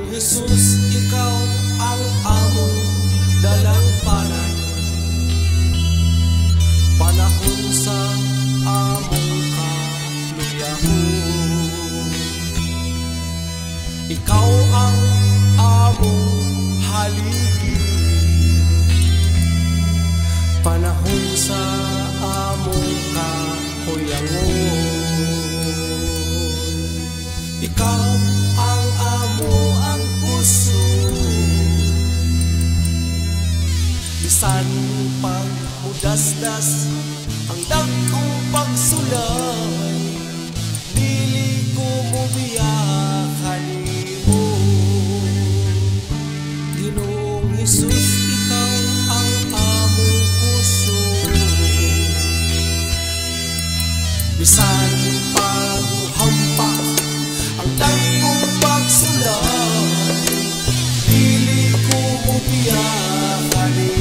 Ginoong Hesus, ikaw ang among dalangpanan, panahon sa among kaluyahon. Ikaw ang among haligi, panahon sa among kahuyangon. Ikaw ang amo ang puso, bisan pag mudasdas ang dagkong pagsulay, dili ko mobiya kanimo. Ginoong Hesus, ikaw ang among puso, bisan pag muhampa ang dagkong pagsulay, dili ko mobiya kanimo.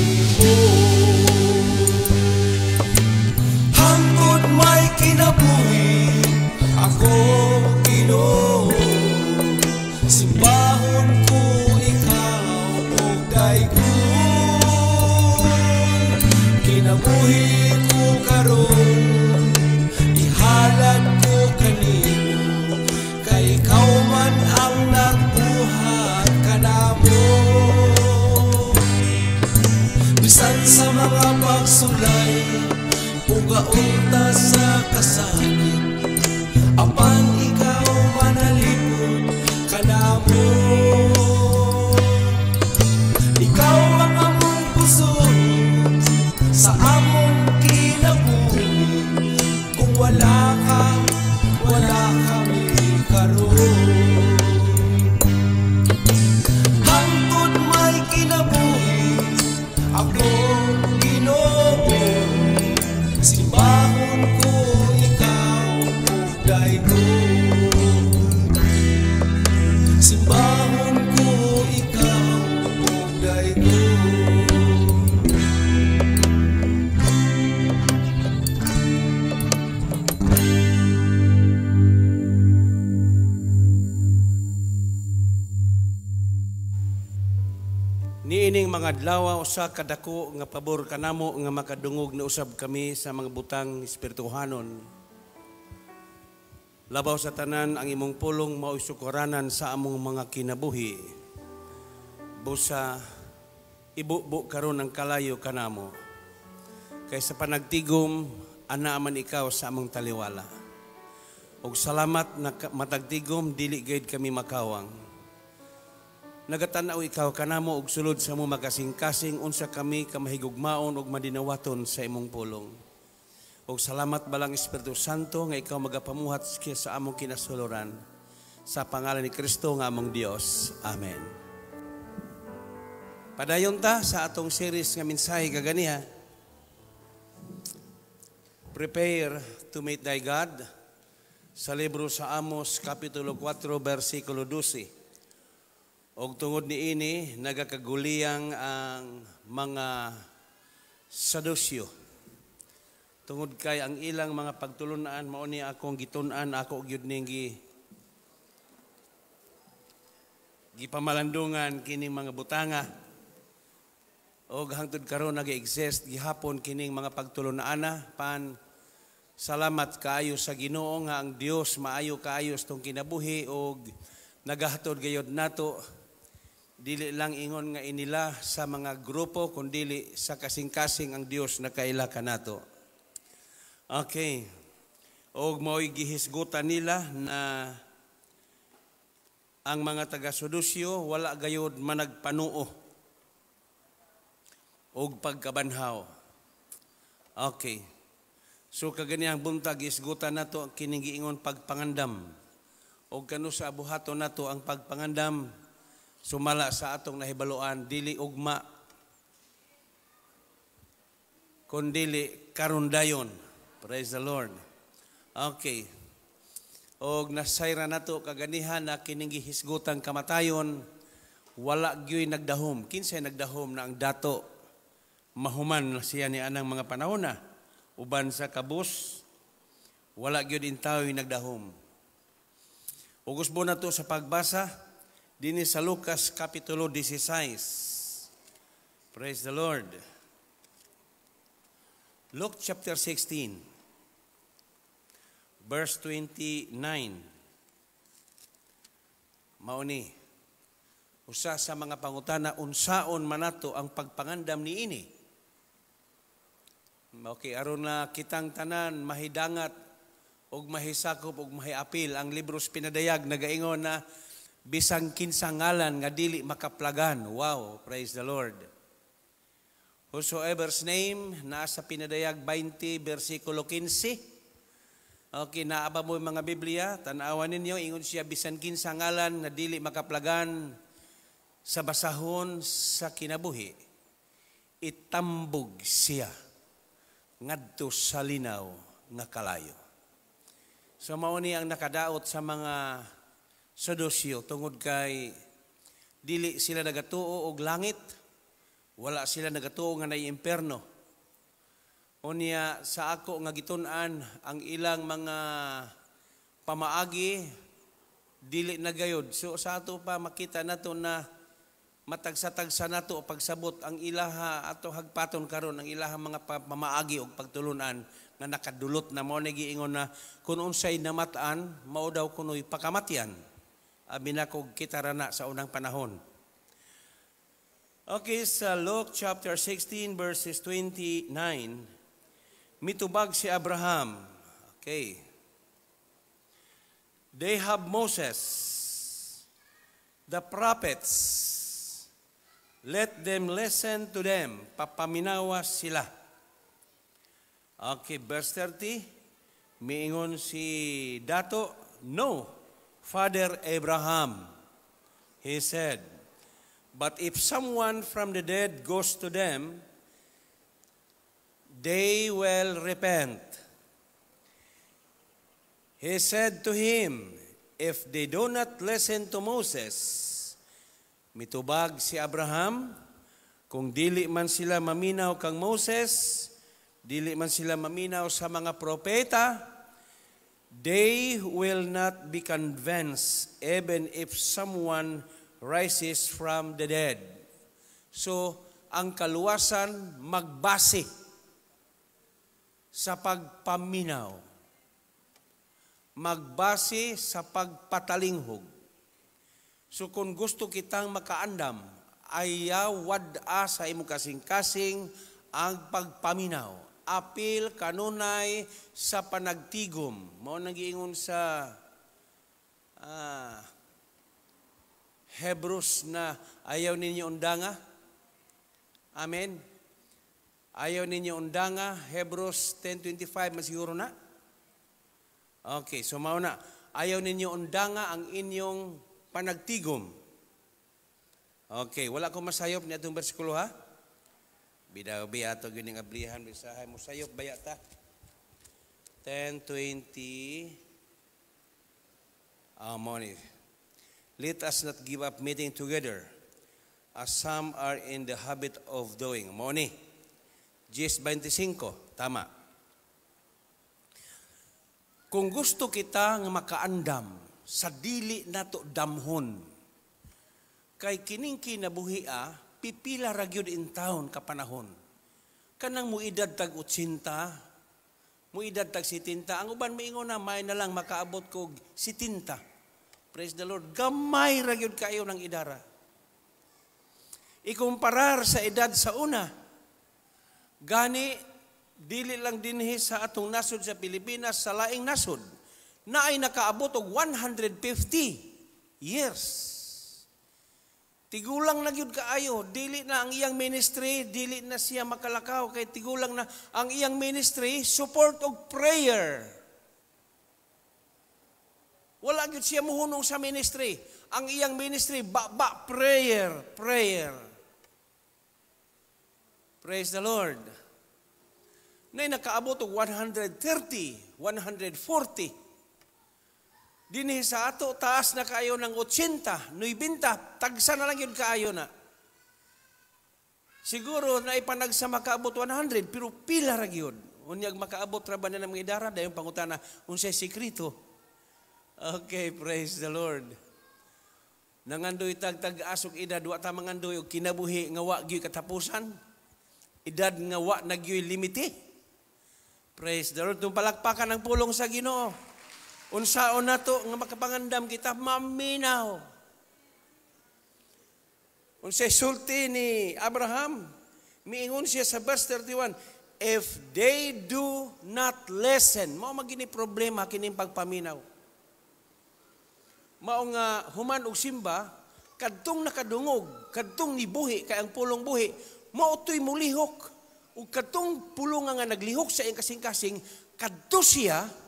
Hangtod may kinabuhi ako, Ginoo, simbahon ko ikaw og daygon. Kinabuhi ko karon, ihalad ko kanimo, kay ikaw man ang nagbuhat kanamo. Bisan sa mga pagsulay, pugaon ta sa kasakit, apan ikaw manalipod kanamo. Ikaw ang among puso sa among kinabuhi, kung wala ka, wala kami karon. Hangtod may kinabuhi ako, Ginoo, simbahon ko ikaw ug daygon. Simbahon ko ikaw ug daygon. Niining mga adlaw, usa ka dako nga pabor kanamo nga makadungog na usab kami sa mga butang espirituhanon. Labaw sa tanan, ang imong pulong mao'y sukuranan sa among mga kinabuhi. Busa ibubo karon ang kalayo kanamo. Kay sa panagtigom, ana man ikaw sa among taliwala. Og salamat na matagtigom, dili gayud kami makawang. Nagatanaw ikaw kanamo og sulod sa mo makasing-kasing unsa kami kamahigugmaon og madinawaton sa imong pulong. Og salamat balang Espiritu Santo nga ikaw magapamuhat sa among kinasuluran. Sa pangalan ni Kristo nga among Dios. Amen. Padayon ta sa atong series nga mensahe kaganiha. Prepare to meet thy God, sa libro sa Amos kapitulo 4 versikulo 12. Og tungod niini nagakaguliyang ang mga Sadusyo. Tungod kay ang ilang mga pagtulunan mao ni akong gitun-an, ako gyud ning gipamalandungan kining mga butanga. Og hangtod karon nag-exist gihapon kining mga pagtulunan pan. Salamat kaayo sa Ginoo nga ang Dios maayo kaayo sa tong kinabuhi og nagahatod gayod nato, dili lang ingon nga inila sa mga grupo, kundili sa kasing-kasing ang Dios nakaila kanato. Okay. Og mao'y gihisgutan nila na ang mga taga-Sadusyo wala gayod managpanuo og pagkabanhaw. Okay. So kaganihang buntag gisgutan nato kining giingon pagpangandam. Og kanu sa buhaton nato ang pagpangandam sumala sa atong nahibaluan, dili ugma kundili karon dayon. Praise the Lord. Okay. Og nasayra nato kaganihan na kining gihisgutang kamatayon wala gyoy nagdahom. Kinsay nagdahom na ang dato mahuman siya ni anang mga panahon na uban sa kabus, wala gyud intawoy nagdahom. Ug usbo nato sa pagbasa Dinhi sa Lucas Kapitulo 16. Praise the Lord. Luke chapter 16, verse 29. Mao ni usa sa mga pangutana, unsaon man nato ang pagpangandam niini? Okay, aron na kitang tanan mahidangat og mahisakop og mahiapil ang libros pinadayag, nagaingon na bisan kinsa ngalan nga dili makaplagan. Wow, praise the Lord. Whosoever's name naa sa Pinadayag 20 versikulo 15. Okay, naa ba mo mga Biblia? Tan-awan ninyo, ingon siya, bisan kinsa ngalan nga dili makaplagan sa basahon sa kinabuhi, itambog siya ngadto sa linaw nga kalayo. So mao ni ang nakadaot sa mga Saduseo tungod kay dili sila nagatuo og langit, wala sila nagatuo nga nay imperno. Unya sa ako nga gitun-an, ang ilang mga pamaagi dili na gayod. So sa ato pa makita nato na matagsa-tagsa nato pagsabot ang ilaha, ato hagpaton karon ang ilaha mga pamaagi og pagtulunan nga nakadulot na. Mao ni giingon na kung unsay namat-an, mao daw kunoy pakamatyan. Abi na kog kita ra na sa unang panahon. Okay, sa Luke chapter 16 verses 29, mitubag si Abraham. Okay. "They have Moses, the prophets. Let them listen to them." Papaminawa sila. Okay, verse 30, miingon si Dato, "No, Father Abraham," he said, "but if someone from the dead goes to them, they will repent." He said to him, "If they do not listen to Moses," mitubag si Abraham, kung dili man sila maminaw kang Moses, dili man sila maminaw sa mga propeta, "they will not be convinced even if someone rises from the dead." So, ang kaluwasan magbase sa pagpaminaw. Magbase sa pagpatalinghog. So kung gusto kitang makaandam, ayaw wad-a sa imong kasing-kasing ang pagpaminaw. Apil kanunay sa panagtigom. Mao nang giingon sa Hebrews na ayaw ninyo undanga. Amen. Ayaw ninyo undanga, Hebrews 10:25 masiguro na. Okay, so mao na. Ayaw ninyo undanga ang inyong panagtigom. Okay, wala ko masayop ni atong bersikulo, ha. Bidaw bi ato gyud ning ablihan, bisahay mo sayop baya ta. 10:20. Ah, mao ni. "Let us not give up meeting together, as some are in the habit of doing." Mao ni. 10:25, tama. Kung gusto kita nga makaandam sa dili nato damhon, kay kining kinabuhia, pipila ra gyud in town ka panahon. Kanang muidad tag 80, muidad tag 70, ang uban miingon na may na lang makaabot kog 70. Praise the Lord. Gamay ra gyud kayo ng idara. Ikumparar sa edad sa una. Gani dili lang dinhi sa atong nasod sa Pilipinas, sa laing nasod na ay nakaabot og 150 years. Tigulang na gyud kaayo, dili na ang iyang ministry, dili na siya makalakaw kay tigulang na. Ang iyang ministry, support og prayer. Wala gyud siya muhunong sa ministry. Ang iyang ministry ba, ba prayer, prayer. Praise the Lord. Nay nakaabot og 130, 140. Dinhi sa ato, taas na kaayo ng 80, 90, tagsa na lang yun kaayo na. Siguro na ipanagsa makaabot 100, pero pila ra gyud. Unyag makaabot ra ba na ng mga idara, dayon pangutana, unsay sekreto? Okay, praise the Lord. Nangandoy tag tag-asog edad, wa ta mangandoy og kinabuhi nga wa gyud katapusan. Edad nga wa na gyud limite. Praise the Lord. Tung palakpakan ang pulong sa Ginoo. Unsaon nato nga makapangandam kita maminaw. Unsay sulti ni Abraham? Miingon siya sa verse 31, "If they do not listen," mao magini problema kining pagpaminaw. Mao nga human og simba, kadtong nakadungog, kadtong nibuhi kay ang pulong buhi, mao to'y mulihok. Ug kadtong pulong nga naglihok sa iyang kasing-kasing, kadto siya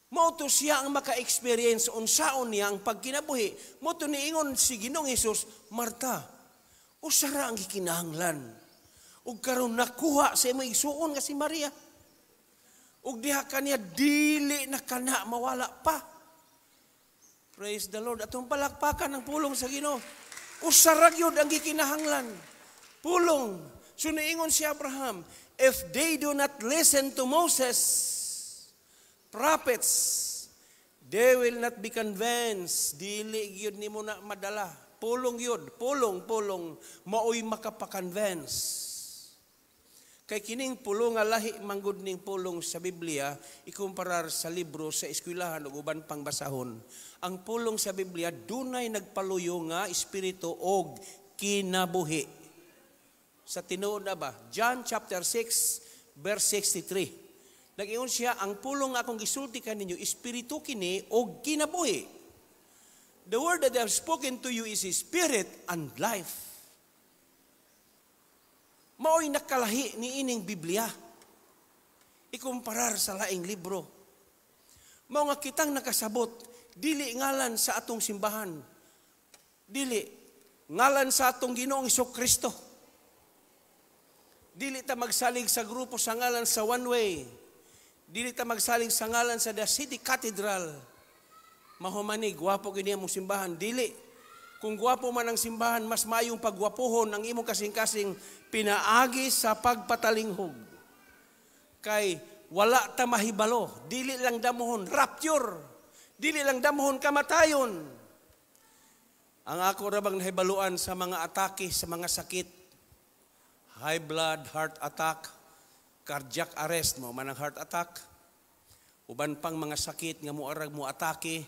mao to siya ang maka-experience unsaon niya ang pagkinabuhi. Mao to niingon si Ginoong Hesus, "Marta, usa ra ang gikinahanglan. Ug karon nakuha sa imong igsuon nga si Maria. Ug diha kaniya dili na kana mawala pa." Praise the Lord. Atong palakpakan ang pulong sa Ginoo. Usa ra gyud ang gikinahanglan. Pulong. So niingon si Abraham, "If they do not listen to Moses, prophets, they will not be convinced." Dili gyud nimo na madala. Pulong yun, pulong, pulong, maoy makapa-convince. Kay kining pulong nga lahi manggod ning pulong sa Biblia ikumparar sa libro sa eskwelahan ug uban pang basahon. Ang pulong sa Biblia dunay nagpaluyo nga espiritu og kinabuhi. Sa tinuod na ba? John chapter 6 verse 63. Nag-ingon siya, "Ang pulong nga akong gisulti kaninyo, espiritu kini og kinabuhi." "The word that I have spoken to you is spirit and life." Maoy nakalahi ni ining Biblia ikumparar sa laing libro. Mao nga kitang nakasabot, dili ngalan sa atong simbahan. Dili ngalan sa atong Ginoong Kristo. Dili ta magsalig sa grupo sa ngalan sa One Way. Dili ta magsalig sa ngalan sa The City Cathedral. Mahumani, gwapo gini among simbahan. Dili. Kung gwapo man ang simbahan, mas mayong pagwapuhon ang imong kasing-kasing pinaagi sa pagpatalinghog. Kay wala ta mahibalo, dili lang damuhon rapture, dili lang damuhon kamatayon. Ang ako ra bang nahibaluan sa mga atake, sa mga sakit, high blood, heart attack, cardiac arrest mo man ang heart attack, uban pang mga sakit nga moarag mo atake,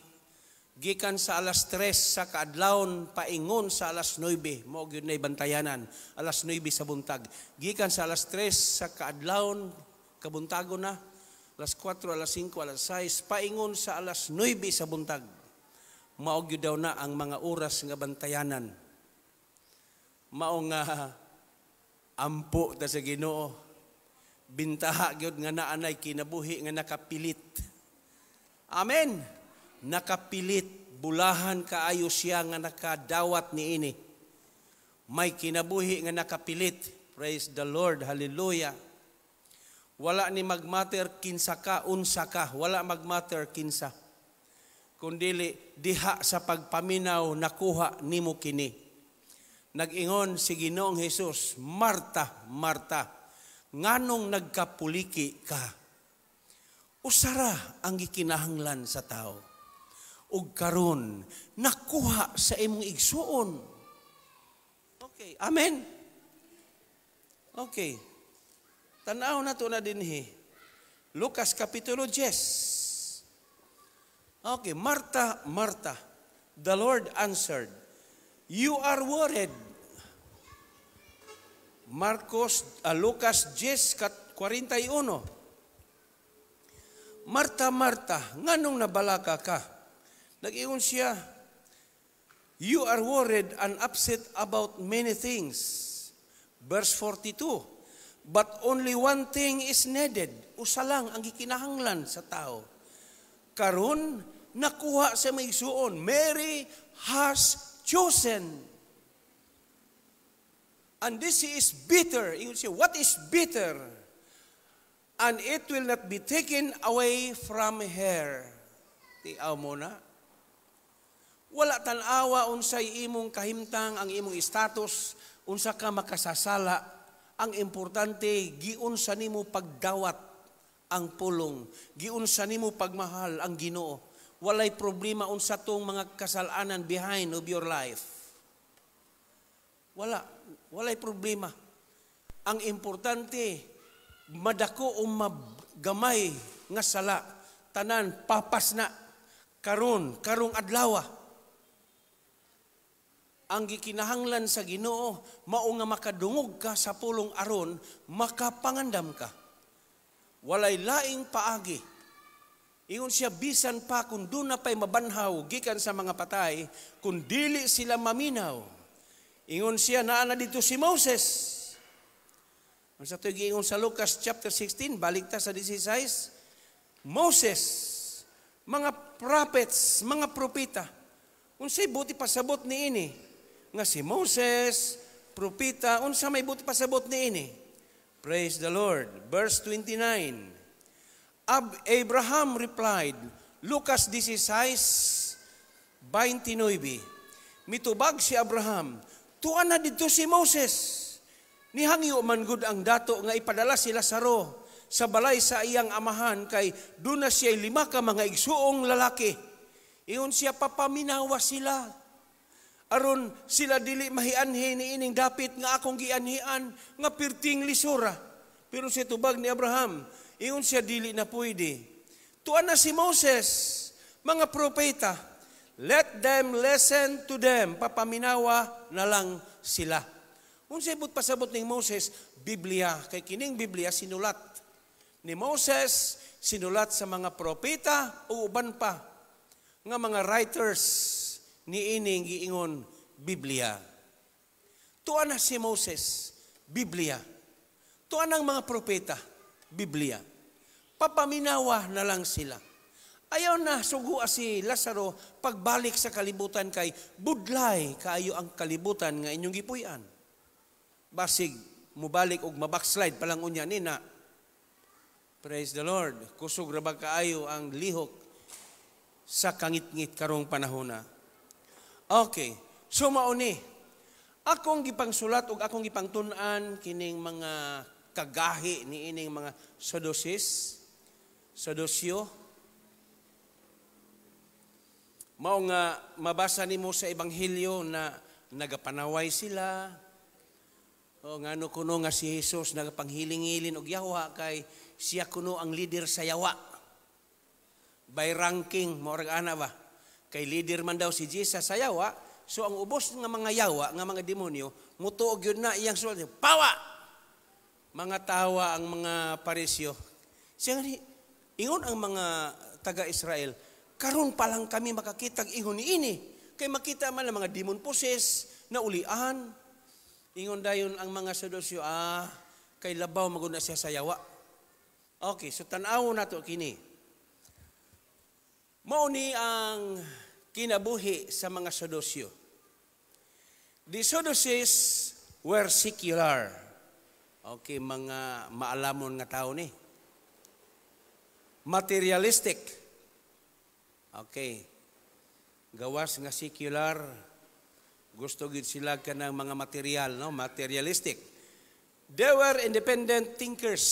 gikan sa alas 3 sa kaadlawon paingon sa alas 9, mao gyud nay bantayanan, alas 9 sa buntag. Gikan sa alas 3 sa kaadlawon, kabuntago na, alas 4, alas 5, alas 6, paingon sa alas 9 sa buntag. Mao gyud daw na ang mga oras nga bantayanan. Mao nga ampo ta sa Ginoo. Bintaha gyud nga naanay kinabuhi nga nakapilit. Amen. Nakapilit, bulahan kaayo siya nga nakadawat niini. May kinabuhi nga nakapilit. Praise the Lord. Hallelujah. Wala ni magmatter kinsa ka, unsa ka. Wala magmatter kinsa. Kundili diha sa pagpaminaw nakuha nimo kini. Nag-ingon si Ginoong Hesus, "Marta, Marta, nganong nagkapuliki ka? Usara ang gikinahanglan sa tao. Ug karon nakuha sa imong igsuon." Okay, amen. Okay. Tanaw na to na dinhi. Lucas Kapitulo 10. Okay, "Marta, Marta," the Lord answered, "you are worried." Lucas 10:41. "Marta, Marta, nganong nabalaka ka?" Nag-ingon siya, "You are worried and upset about many things." Verse 42, "But only one thing is needed." Usa lang ang gikinahanglan sa tao. Karon nakuha sa may igsuon. "Mary has chosen. And this is better." Ingon siya, "What is better? And it will not be taken away from her." Tiaw mo na. Wala tan-awa unsay imong kahimtang, ang imong status, unsa ka makasasala. Ang importante, giunsa nimo pagdawat ang pulong, giunsa nimo pagmahal ang Ginoo. Walay problema unsa tong mga kasalanan behind of your life. Wala, walay problema. Ang importante, madako o magamay nga sala, tanan papas na karon, karong adlaw. Ang gikinahanglan sa Ginoo mao nga makadungog ka sa pulong aron makapangandam ka. Walay laing paagi. Ingon siya, bisan pa kung duna pa'y mabanhaw gikan sa mga patay, kung dili sila maminaw. Ingon siya, naa na dito si Moses. Ang sa ito giingon sa Lucas chapter 16, balik ta sa 16, Moses, mga prophets, mga propeta. Unsay buti pasabot ni ini? Nga si Moses, propeta, unsa may buti pasabot ni ini? Praise the Lord. Verse 29. Abraham replied, Lucas 16:29. Mitubag si Abraham, "Tuan na dito si Moses. Nihangyo man gud ang dato nga ipadala si Lazaro sa balay sa iyang amahan kay duna siya lima ka mga igsuong lalaki." Ingon siya, "Papaminawa sila. Aron sila dili mahianhi ni ining dapit nga akong gianhian nga pirting lisura." Pero sa tubag ni Abraham, ingon siya, "Dili na pwede. Tuan na si Moses, mga propeta, let them listen to them." Papaminawa na lang sila. Unsay but pasabot ning Moses? Biblia. Kay kining Biblia sinulat ni Moses, sinulat sa mga propeta o uban pa nga mga writers ni ining giingon Biblia. Tuan na si Moses, Biblia. Tuan ang mga propeta, Biblia. Papaminawa na lang sila. Ayaw na sugua si Lazaro pagbalik sa kalibutan kay budlay kaayo ang kalibutan nga inyong gipuy-an. Basig mubalik og mabackslide pa lang unya nina. Praise the Lord. Kusog ra ba kaayo ang lihok sa kangitngit karong panahona. Okay. So mao ni akong gipangsulat ug akong gipangtun-an kining mga kagahi ni ining mga Sadducees, Sadusyo. Mao nga mabasa nimo sa ebanghelyo na nagapanaway sila. O ngano kuno nga si Jesus nagapanghiling-hilin og yawa kay siya kuno ang leader sa yawa. By ranking, mao rag ana ba? Kay leader man daw si Jesus sa yawa, so ang ubos nga mga yawa, nga mga demonyo, mutuog yun na iyang sulat, "Pawa!" Mga tawa ang mga Parisyo. Siya nga, ingon ang mga taga-Israel, "Karon pa lang kami makakita ingon ni ini. Kay makita man ang mga demon possess na ulian." Ingon dayon ang mga Sadusyo, "Kay labaw maguna siya sa yawa." Okay, so tan-aw nato kini. Mao ni ang kinabuhi sa mga Sadusyo. The Sadducees were secular. Okay, mga maalamon nga tao ni. Materialistic. Okay. Gawas nga secular, gusto gid sila kanang mga material, no? Materialistic. They were independent thinkers.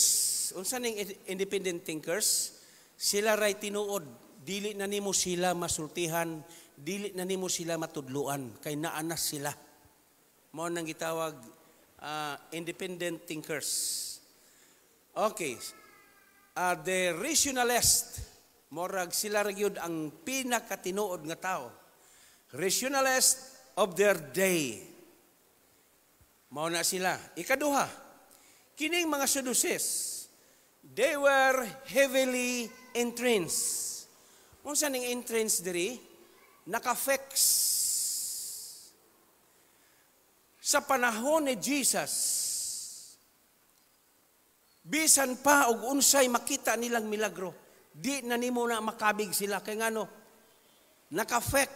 Unsa ning independent thinkers? Sila ray tinuod, dili na nimo sila masultihan, dili na nimo sila matudluan kay naanas sila. Mao nang gitawag independent thinkers. Okay. The rationalist, morag sila ra gyud ang pinakatinuod nga tao. Rationalist of their day. Mao na sila. Ikaduha, kining mga Sadducees, they were heavily entrenched. Unsa ning entrenched diri? Naka-fix. Sa panahon ni Jesus, bisan pa og unsay makita nilang milagro, di na nimo na makabig sila kay ngano naka-fix.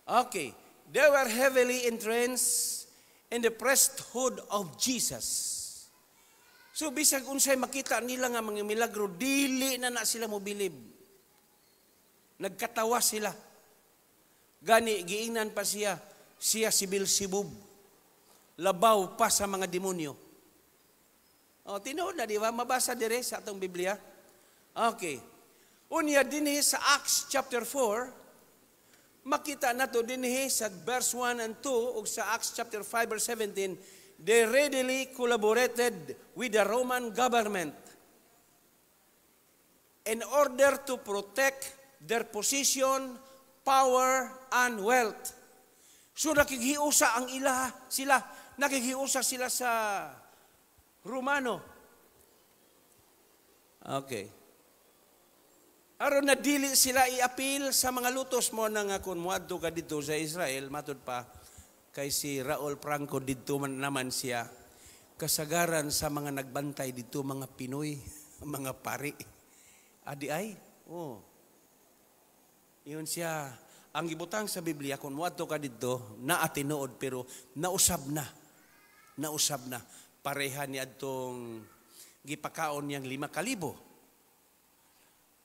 Okay, they were heavily entrenched in the priesthood of Jesus. So bisag unsay makita nila nga mga milagro, dili na na sila mobilib. Nagkatawa sila. Gani giingnan pa siya, siya si Beelzebub. Labaw pa sa mga demonyo. O, tinuod na, di ba? Mabasa dire sa atong Biblia. Okay. Unya dinhi sa Acts chapter 4, makita nato dinhi sa verse 1 and 2 ug sa Acts chapter 5 verse 17, they readily collaborated with the Roman government in order to protect their position, power, and wealth. So nakighiusa ang ila sila, nakighiusa sila sa Romano. Okay. Aron na dili sila iapil sa mga lutos mo na nga kung muadto ka dito sa Israel, matud pa kay si Raul Franco didto man naman siya, kasagaran sa mga nagbantay dito mga Pinoy, mga pari. Adi ay, oh. Yun siya, ang gibutang sa Biblia, kung muadto ka dito, naa tinuod pero nausab na. Nausab na. Pareha ni adtong gipakaon niyang 5,000.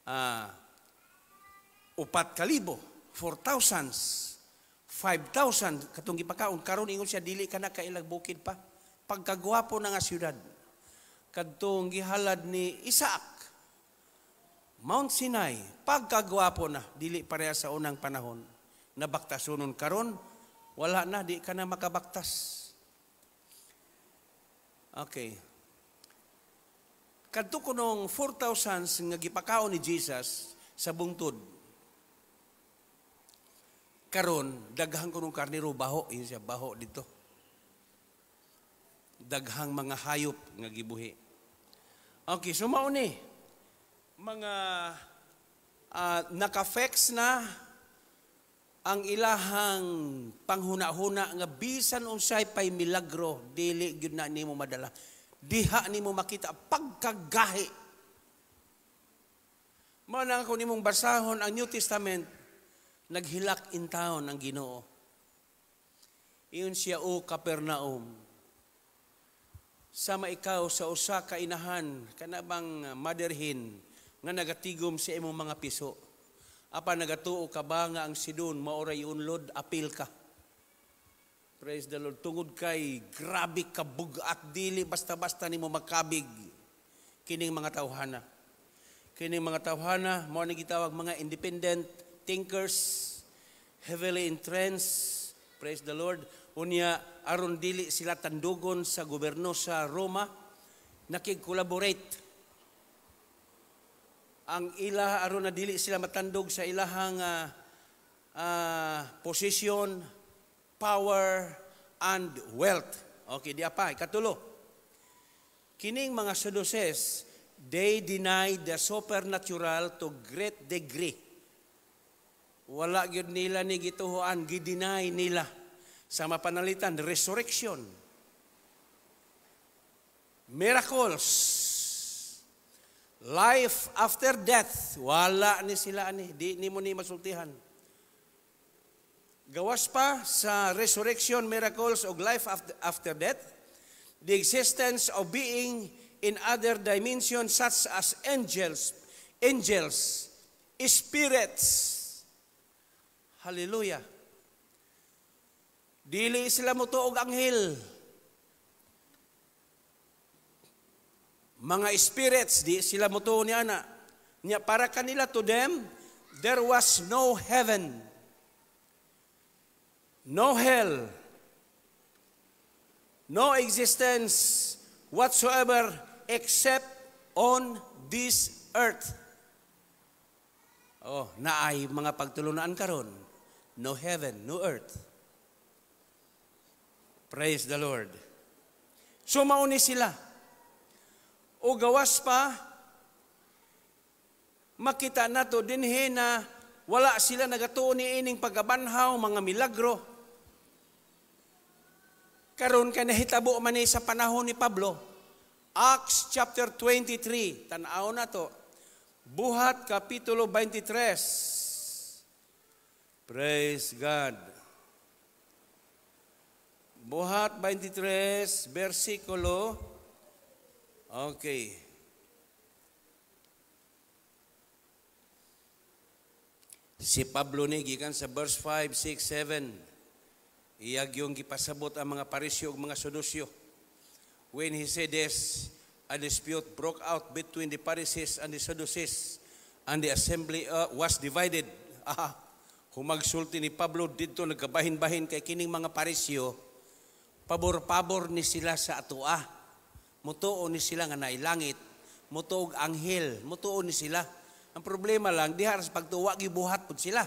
4,000, 4,000, 5,000 katong gipakaon. Karon ingon siya, dili ka na kailag bukid pa. Pagkagwapo na nga syudad. Kadtong gihalad ni Isaac, Mount Sinai, pagkagwapo na, dili pareha sa unang panahon. Nabaktasunon karon, wala na, di ka na makabaktas. Okay. Kadto kunong 4,000 nga gipakaon ni Jesus sa bungtod. Karon daghang kunong karnero baho, yun siya baho dito. Daghang mga hayop nga gibuhi. Okay, so mao ni mga naka-fix na ang ilahang panghuna-huna nga bisan unsay pay milagro dili gyud na nimo madala. Diha nimo makita pagkagahi. Mao na kung nimong basahon ang New Testament, naghilak in town ang Ginoo. Iyon siya, "O Capernaum, sama ikaw sa usa ka inahan, kana bang mother hen nga nagatigom sa imong mga piso. Apan nagatuo ka ba nga ang Sidon maoray unlod, apil ka?" Praise the Lord. Tungod kay grabe ka bugat, dili basta-basta nimo makabig kining mga tawhana. Kining mga tawhana mao ni gitawag mga independent thinkers, heavily entrenched. Praise the Lord. Unya aron dili sila tandugon sa gobyerno sa Roma, nakig-collaborate ang ila aron na dili sila matandog sa ilahang position, power, and wealth. Okay, di pa, ikatulo. Kining mga Sadducees, they deny the supernatural to great degree. Wala gyud nila ni gituhuan, gideny nila. Sa mapanalitan, resurrection, miracles, life after death, wala ni sila ani, di nimo ni masultihan. Gawas pa sa resurrection, miracles, o life after death, the existence of being in other dimensions such as angels, spirits. Hallelujah. Dili sila motuo og anghel. Mga spirits, di sila motuo ni ana. Nya para kanila, to them, there was no heaven, no hell, no existence whatsoever except on this earth. Oh, naay mga pagtulunaan karon. No heaven, no earth. Praise the Lord. So mauni sila. O gawas pa, makita nato dinhi na wala sila nagatuo ni ining pagkabanhaw, mga milagro. Karon kay nahitabo man ni sa panahon ni Pablo. Acts chapter 23, tan-aw na to. Buhat kapitulo 23. Praise God. Buhat 23, versikulo. Okay. Si Pablo ni gikan sa verse 5, 6, 7. Iyag yung gipasabot ang mga Parisyo ug mga Sadusyo. When he said this, a dispute broke out between the Pharisees and the Sadducees, And the assembly was divided. Ah, humagsulti ni Pablo didto, nagkabahin-bahin kay kining mga Parisyo, pabor-pabor ni sila sa atoa. Mutuo ni sila nga naay langit, mutuo og anghel, mutuo ni sila. Ang problema lang, diha sa pagtuwa, gibuhat pud sila.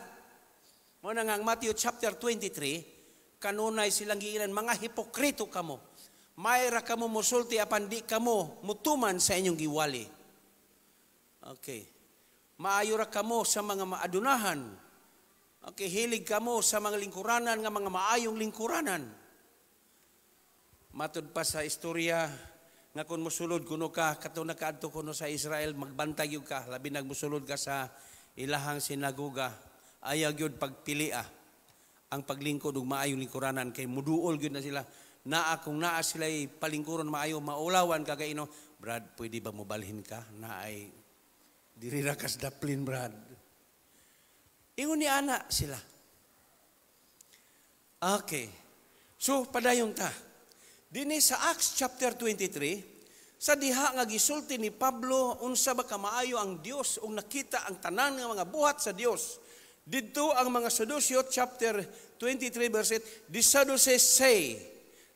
Mao na nga ang Matthew chapter 23, kanunay silang giingnan, "Mga hipokrito kamo. Maayo ra kamo musulti apan di kamo mutuman sa inyong giwali." Okay. Maayo ra kamo sa mga maadunahan. Okay, hilig kamo sa mga lingkuranan nga mga maayong lingkuranan. Matud pa sa istorya nga kung musulod kuno ka kato nakaadto kuno sa Israel, magbantay gyud ka, labi nag musulod ka sa ilahang sinagoga, ayaw gyud pagpilia ang paglingkod ug maayong lingkuranan kay muduol gyud na sila. Naa kung naa sila palingkuron maayo, maulawan ka kay ino, "Brad, pwede ba mobalhin ka na ay diri ra kas daplin, Brad?" Ingon ni ana sila. Okay, so padayon ta dinhi sa Acts chapter 23, sa diha nga gisulti ni Pablo unsa ba kamaayo ang Dios ug nakita ang tanan nga mga buhat sa Dios. Didto ang mga Sadusyo, chapter 23 verse 8, the Sadducees say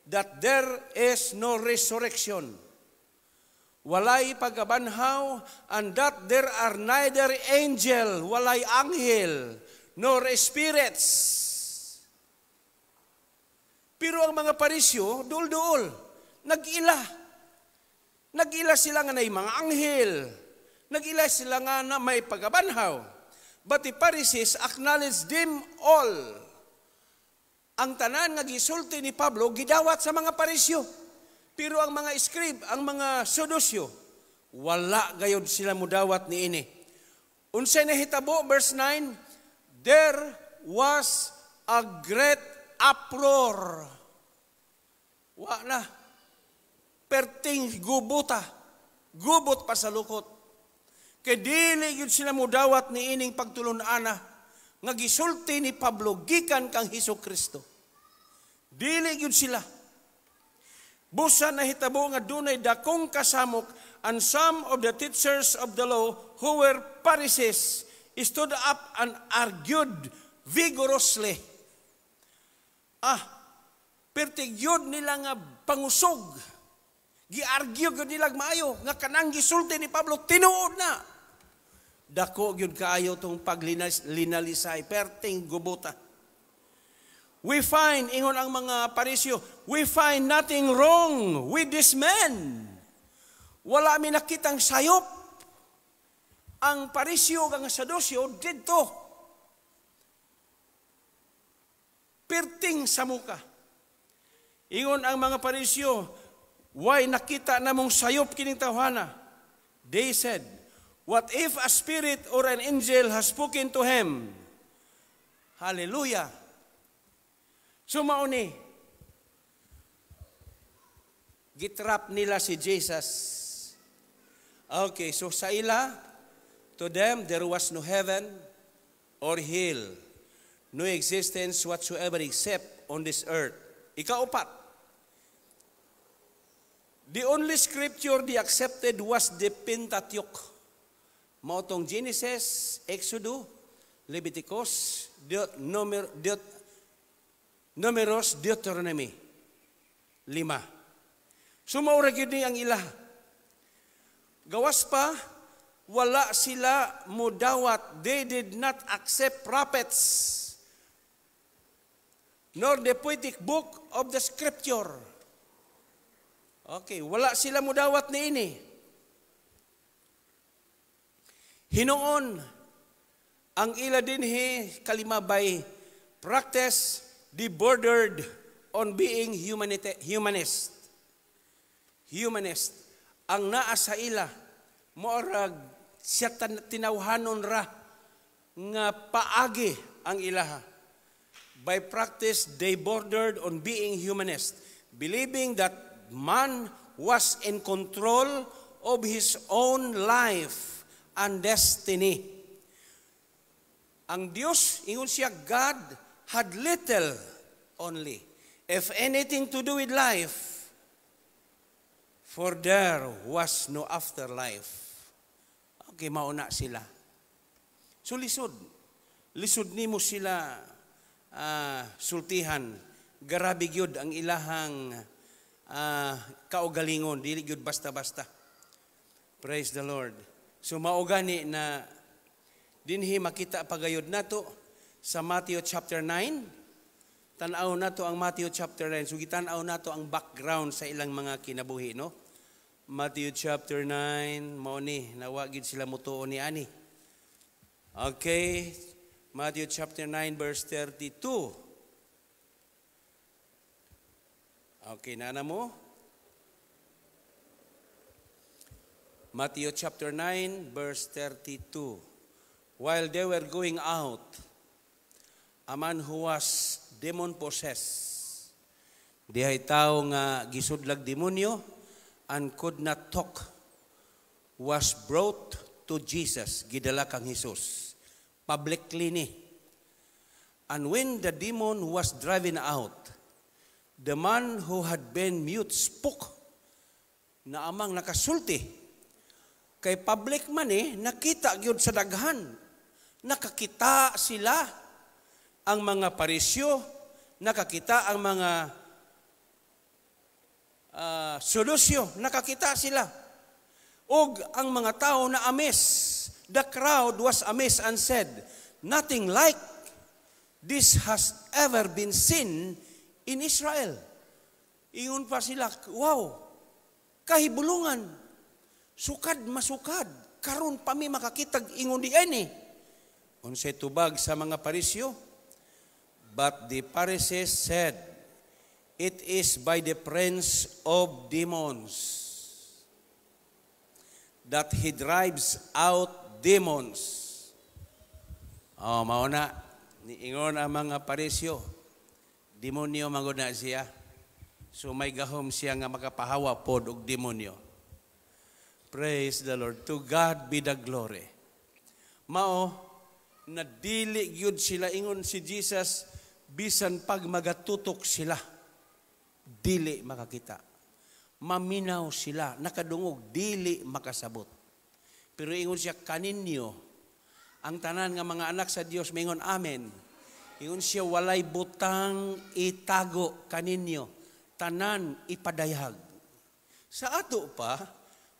that there is no resurrection. Walay pagkabanhaw, and that there are neither angel, walay anghel, nor spirits. Pero ang mga Parisyo, duol-duol, nag-ila. Nag-ila sila nga nay mga anghel. Nag-ila sila nga na may pagkabanhaw. But the Pharisees acknowledged them all. Ang tanan nga gisulti ni Pablo, gidawat sa mga Parisyo. Pero ang mga scribe, ang mga Sadusyo, wala gayod sila mudawat ni ini. Unsay nahitabo, verse 9, there was a great uproar. Wa na. Perting gubuta. Gubot pa sa lukot. Kay dili gyud sila mudawat ni ining pagtulun-ana nga gisulti ni Pablo gikan kang Hesus Kristo. Dili gyud sila. Busa nahitabo nga dunay dakong kasamok, and some of the teachers of the law who were Pharisees stood up and argued vigorously. Ah, perti gyud nila nga pangusog. Gi-argue gyud nila maayo nga kanang gisulti ni Pablo tinuod na. Dako gyud kaayo tong paglinalisay, perting gubuta. "We find," ingon ang mga Parisyo, "we find nothing wrong with this man." Wala mi nakitang sayop. Ang Parisyo ang Sadusyo didto. Perting samuka. Ingon ang mga Parisyo, "Why nakita namong sayop kining tawhana?" They said, "What if a spirit or an angel has spoken to him?" Hallelujah. So mao ni, gitrap nila si Jesus. Okay, so sa ila, to them there was no heaven or hell, no existence whatsoever except on this earth. Ikaupat, the only scripture they accepted was the Pentateuch. Mao tong Genesis, Exodus, Leviticus, Numeros, Deuteronomy. Lima. So mao ra gyud ni ang ila. Gawas pa, wala sila mudawat. They did not accept prophets, nor the poetic book of the scripture. Okay, wala sila mudawat ni ini. Hinuon, ang ila dinhi kalima, by practice, they bordered on being humanist. Humanist. Ang naa sa ila, moarag siya tinawhanon ra nga paagi ang ilaha. By practice, they bordered on being humanist, believing that man was in control of his own life and destiny. Ang Dios, ingon siya, God had little only, if anything, to do with life, for there was no afterlife. Okay, mauna sila. So lisod. Lisod nimo sila sultihan. Garabe gyud ang ilahang kaugalingon, dili gyud basta-basta. Praise the Lord. So mao gani na dinhi makita pagayod nato sa Matthew chapter 9. Tan-aw nato ang Matthew chapter 9. So gitan-aw nato ang background sa ilang mga kinabuhi, no? Matthew chapter 9, mao ni nawa gid sila mutuo ni ani. Okay, Matthew chapter 9 verse 32. Okay, nana mo? Matthew chapter 9 verse 32. While they were going out, a man who was demon possessed, dihay tao nga gisudlag demonyo and could not talk, was brought to Jesus, gidala kang Jesus, publicly ni. And when the demon was driven out, the man who had been mute spoke, na amang nakasulti. Kay public man eh, nakita gyud sa daghan. Nakakita sila ang mga Parisyo, nakakita ang mga Saduseo, nakakita sila. Og ang mga tao na amaze, the crowd was amazed and said, "Nothing like this has ever been seen in Israel." Ingon pa sila, "Wow, kahibulungan, sukad masukad, karon pa mi makakitag ingon di ani." Unsay tubag sa mga Parisyo? But the Pharisees said, "It is by the prince of demons that he drives out demons." Oh, mao na niingon ang mga Parisyo, demonyo magud na siya. So may gahom siya nga makapahawa pod og demonyo. Praise the Lord. To God be the glory. Mao na dili gyud sila ingon si Jesus, bisan pag magatutok sila, dili makakita. Maminaw sila, nakadungog, dili makasabot. Pero ingon siya kaninyo, ang tanan nga mga anak sa Dios mingon amen. Ingon siya walay butang itago kaninyo, tanan ipadayag. Sa ato pa,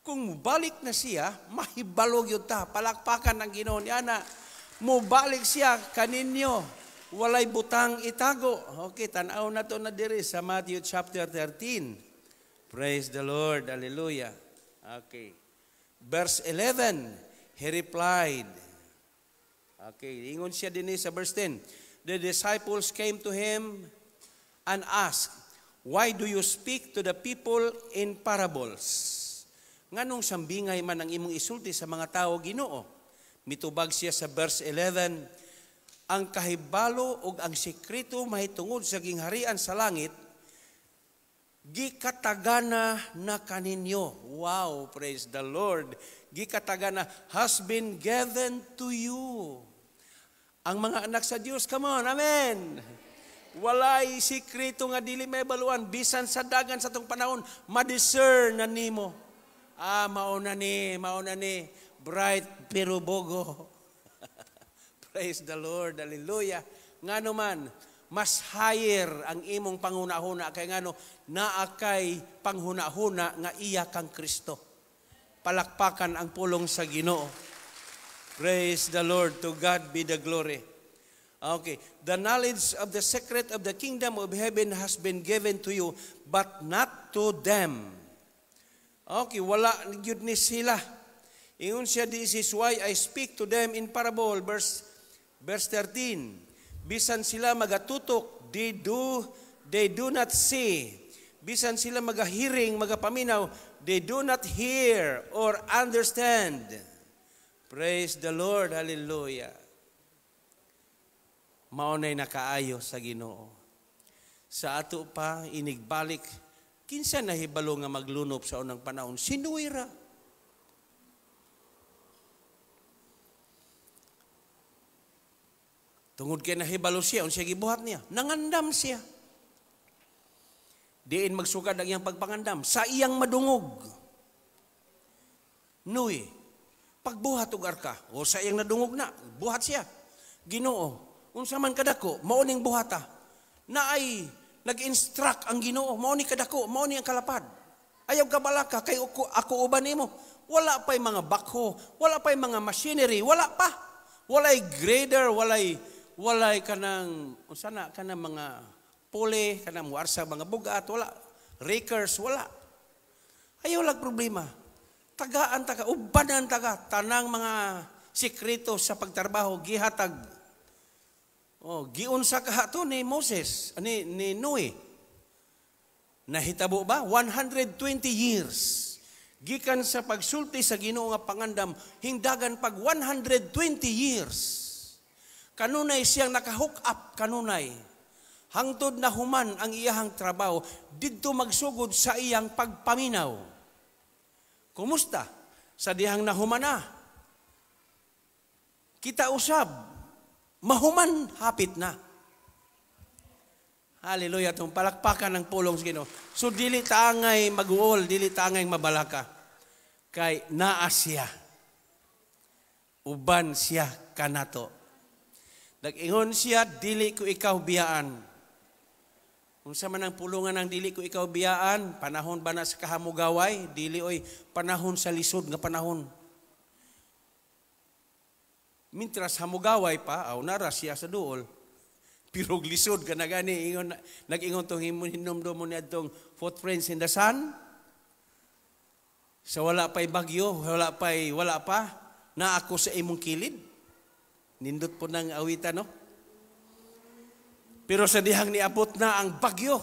kung mubalik na siya, mahibalo gyud ta, palakpakan ang Ginoo niya na. Mubalik siya kaninyo, walay butang itago. Okay, tan-aw na to na diri sa Matthew chapter 13. Praise the Lord. Hallelujah. Okay. Verse 11, he replied. Okay, ingon siya dinhi sa verse 10. The disciples came to him and asked, "Why do you speak to the people in parables? Nganong sambingay man ang imong isulti sa mga tao, Ginoo?" Mitubag siya sa verse 11, ang kahibalo ug ang sekreto mahitungod sa gingharian sa langit, gikatagana na kaninyo. Wow, praise the Lord. Gikatagana has been given to you. Ang mga anak sa Dios, come on, amen. Walay sekreto nga dili may baluan, bisan sa dagan sa tong panahon, ma-discern na nimo. Ah, mao na ni, bright pero bogo. Praise the Lord, hallelujah. Ngano man, mas higher ang imong panghuna-huna kay ngano naa kay panghuna-huna nga iya kang Kristo. Palakpakan ang pulong sa Ginoo. Praise the Lord, to God be the glory. Okay, the knowledge of the secret of the kingdom of heaven has been given to you, but not to them. Okay, wala gyud ni sila. Ingon siya, this is why I speak to them in parable. Verse 13. Bisan sila magatutok, they do not see. Bisan sila magahiring, magapaminaw, they do not hear or understand. Praise the Lord. Hallelujah. Maunay nakaayo sa Ginoo. Sa ato pa, inigbalik, kinsa nahibalo nga maglunop sa unang panahon? Si Noe ra. Tungod kay nahibalo siya, unsa gibuhat niya? Nangandam siya. Diin magsugad ang iyang pagpangandam sa iyang madungog. Noe, Pagbuhat og arka, o sa iyang nadungog na, buhat siya. Ginoo, unsa man kadako, mao ning buhata. Naay nag-instruct ang Ginoo, mao ni kadako, mao ni ang kalapad. Ayaw kabalaka kay ako uban nimo. Wala pa'y mga backhoe, wala pa'y mga machinery, wala pa. Walay grader, walay kanang unsa na kanang mga pole, kanang muarsa mga bugat, wala. Rakers, wala. Ayaw lag problema. Tagaan taga, ubanan taga, tanang mga sikreto sa pagtrabaho, gihatag. Oh, giunsa ka to ni Moses, ni Noe. Nahitabo ba? 120 years. Gikan sa pagsulti sa Ginoo nga pangandam, hingdagan pag 120 years. Kanunay siyang naka-hook up kanunay. Hangtod na human ang iyahang trabaho, didto magsugod sa iyang pagpaminaw. Kumusta? Sa dihang nahuman na. Kita usab, mahuman hapit na. Hallelujah, itong palakpakan ng pulong sa Ginoo. So dili taangay maguol, dili taangay mabalaka. Kay naa siya. Uban siya kanato. Nag-ingon siya, dili ko ikaw biyaan. Unsa man ang pulungan ng dili ko ikaw biyaan, panahon ba na sa kahamugaway? Dili oy, panahon sa lisod nga panahon. Mintras hamugaway pa, aw nara siya sa duol. Pero lisod ka na gani, ingon, nag-ingon tong hinumdum mo ni adtong Footprints in the Sun. Sa wala pa'y bagyo, wala pa, na ako sa imong kilid. Nindot po ng awitan, no? Pero sa dihang niabot na ang bagyo.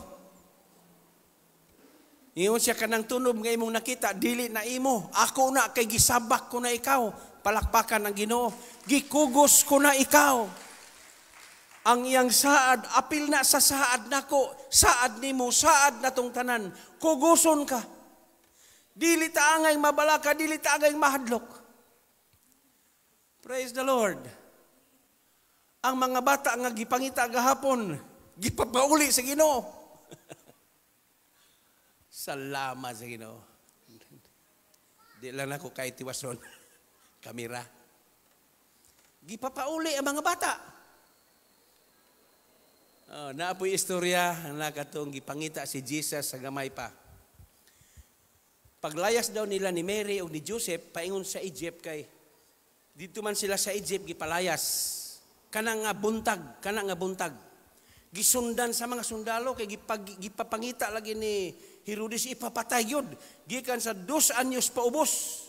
Ingon siya kanang tunob nga imong nakita, dili na imo. Ako na kay gisabak ko na ikaw. Palakpakan ang Ginoo. Gikugos ko na ikaw. Ang iyang saad, apil na sa saad nako, saad nimo, saad na tong tanan. Kuguson ka. Dili ta angay mabalaka, dili ta angay mahadlok. Praise the Lord. Ang mga bata nga gipangita gahapon, gipapauli sa Ginoo. Salamat sa Ginoo. Di lang ako kay tiwason. Kamera. Gipapauli ang mga bata. Oh, naapoy istorya na katong gipangita si Jesus sa gamay pa. Paglayas daw nila ni Mary o ni Joseph paingon sa Egypt kay dito man sila sa Egypt gipalayas. Kana nga buntag, kana nga buntag. Gisundan sa mga sundalo kay gipapangita lagi ni Herodes ipapatay yun. Gikan sa 2 anyos paubos.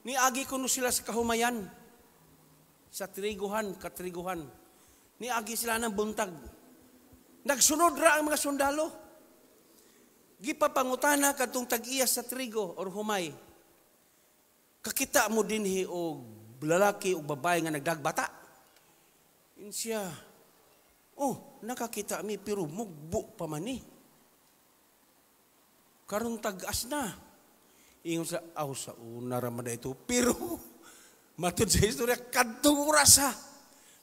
Niagi kuno sila sa kahumayan. Sa triguhan, katriguhan. Niagi sila ng buntag. Nagsunod ra ang mga sundalo. Gipapangutana kadtong tag-iya sa trigo or humay. Kakita mo dinhi og lalaki o babae nga nagdagbata. Insiya, oh, nakakita mi pero mugbo pa man ni. Karon tag-as na. Ingon sa, aw sa una ra man ito. Pero, matud sa istorya, kadtong orasa.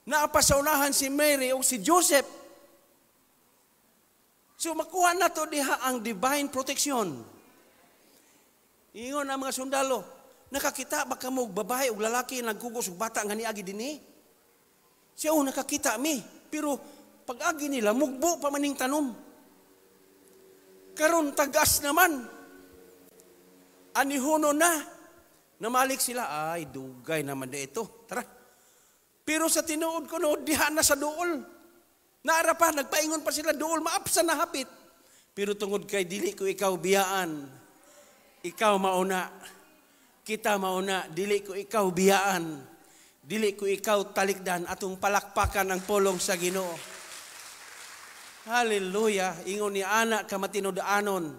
Naa pa sa unahan si Mary o si Joseph. So makuha na to diha ang divine protection. Ingon ang mga sundalo, nakakita ba kamo og babae o lalaki nagkugos og bata nga niagi dinhi? Siya, oh, nakakita mi. Pero pag-agi nila, mugbo pa maning tanom. Karon tagas naman. Anihuno na. Namalik sila, ay, dugay naman na ito. Tara. Pero sa tinuod ko no, diha na sa duol. Naara pa, nagpaingon pa sila, duol, maapsa na hapit. Pero tungod kay dili ko ikaw biyaan, ikaw mauna. Kita mauna, dili ko ikaw biyaan. Dili ko ikaw talikdan, atong palakpakan ang pulong sa Ginoo. Hallelujah. Ingon ni ana ka matinud-anon.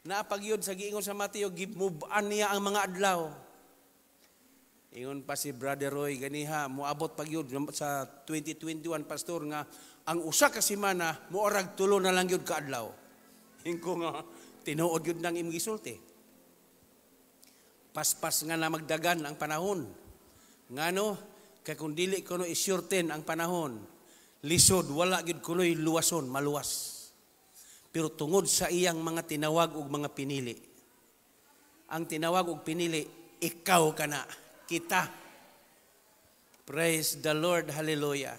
Naapagyod sa giingon sa Mateo, gimubaan niya ang mga adlaw. Ingon pa si Brother Roy ganiha, moabot pagyod sa 2021, pastor, nga ang usa ka semana moorag tulo na lang gyud ka adlaw. Ingko nga tinuod gyud nang imong gisulti. Paspas nga na magdagan ang panahon. Ngano kay kung dili kuno isurten ang panahon, lisod wala gyud kunoy luwason, maluwas. Pero tungod sa iyang mga tinawag ug mga pinili, Ang tinawag og pinili, ikaw kana, kita. Praise the Lord, hallelujah.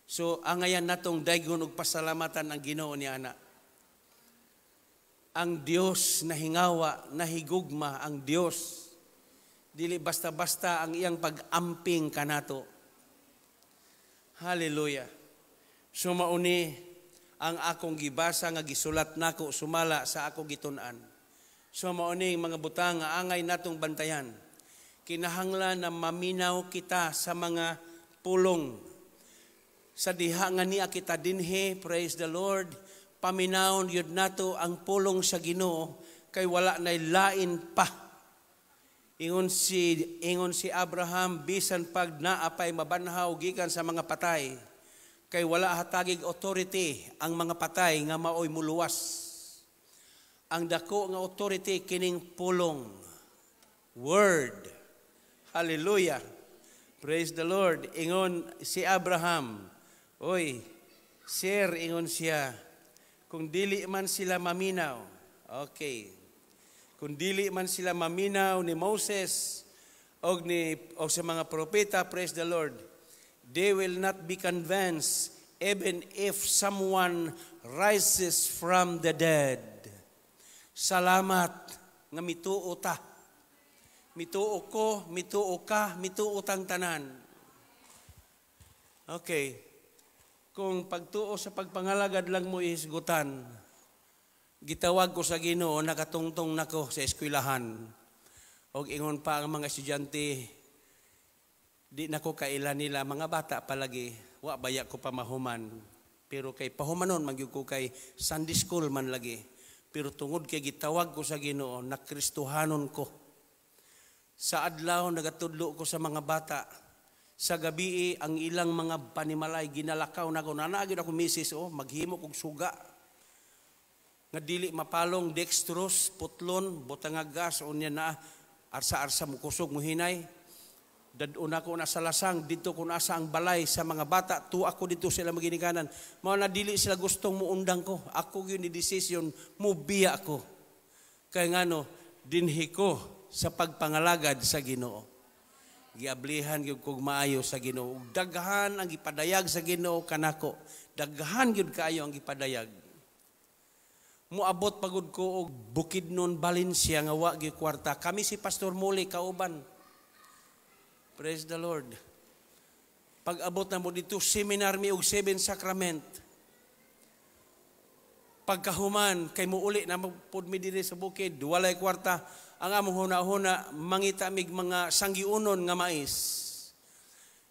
So, angayan natong daygon og pasalamatan ang Ginoo ni ana. Ang Dios nahingawa, nahigugma ang Dios. Dili basta-basta ang iyang pag-amping kanato. Hallelujah. So mauni ang akong gibasa nga gisulat nako sumala sa ako gitun-an. So mauni mga butang nga angay natong bantayan. Kinahanglan na maminaw kita sa mga pulong. Sa diha nga niya kita dinhi, praise the Lord, paminawon yun nato ang pulong sa Ginoo kay wala nay lain pa. Ingon si Abraham, bisan pag naapay mabanhaw gikan sa mga patay, kay wala hatagig authority ang mga patay nga maoy muluwas. Ang dako nga authority kining pulong. Word. Hallelujah. Praise the Lord. Ingon si Abraham, "Oy, sir," ingon siya, "kung dili man sila maminaw," okay, "kung dili man sila maminaw ni Moses og sa mga propeta," praise the Lord, "they will not be convinced even if someone rises from the dead." Salamat nga mituo ta. Mituo ko, mituo ka, mituo tang tanan. Okay. Kung pagtuo sa pagpangalagad lang mo ihisgutan, gitawag ko sa Ginoo, nakatungtong nako sa eskwelahan. Og ingon pa ang mga estudyante, di nako kaila nila, mga bata palagi, wa baya ko pa mahuman. Pero kay pahumanon, magyud ko kay Sunday school man lagi. Pero tungod kay gitawag ko sa Ginoo, nakristuhanon ko. Sa adlaw nagatudlo ko sa mga bata. Sa gabi ang ilang mga panimalay ginalakaw nako. Naa gyud ako misis, oh, maghimo kog suga. Nga dili mapalong, dextrose, putlon, butang nga gas, unya na arsa-arsa mo kusog mo hinay. Dad-on ako na sa lasang, dito ko nasa ang balay sa mga bata, tu ako dito sila maginikanan. Mao na dili sila gustong muundang ko. Ako gyud ni decision, mubiya ako. Kay ngano, dinhi ko sa pagpangalagad sa Ginoo. Giablihan gyud kog maayo sa Ginoo. Daghan ang gipadayag sa Ginoo kanako. Daghan gyud kaayo ang gipadayag. Muabot pagud ko og Bukidnon, Valencia nga wa gyud kwarta. Kami si Pastor Muli kauban. Praise the Lord. Pag abot na mo dito, seminar mi og seven sacrament. Pagkahuman, kay muuli na pud mi diri sa bukid, walay kwarta. Ang among huna-huna, mangita mig mga sanggiunon nga mais.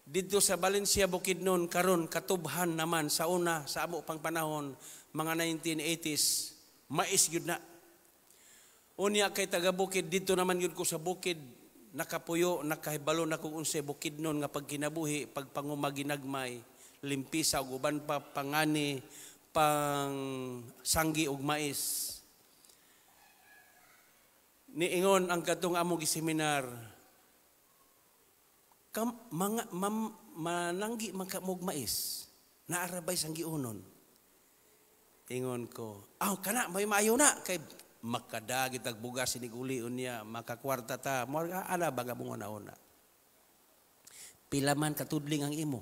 Dito sa Valencia, Bukidnon, karon katubhan naman sa una, sa amo pang panahon, mga 1980s, mais gyud na. Unya kay taga bukid, dito naman gyud ko sa bukid, nakapuyo, nakahibalo na kung unsay Bukidnon nga pagkinabuhi, pagpangumaginagmay, limpisa ug uban pa pangani, pang sanggi og mais. Niingon ang katong among giseminar, kam, mga mam, mananggi man ka mog mais, naarabay sanggiunon. Ingon ko, "Aw kana may maayo na kay makadagit ag bugas siniguli unya makakwarta ta." Mo ana ba nga mong una. "Pila man katudling ang imo?"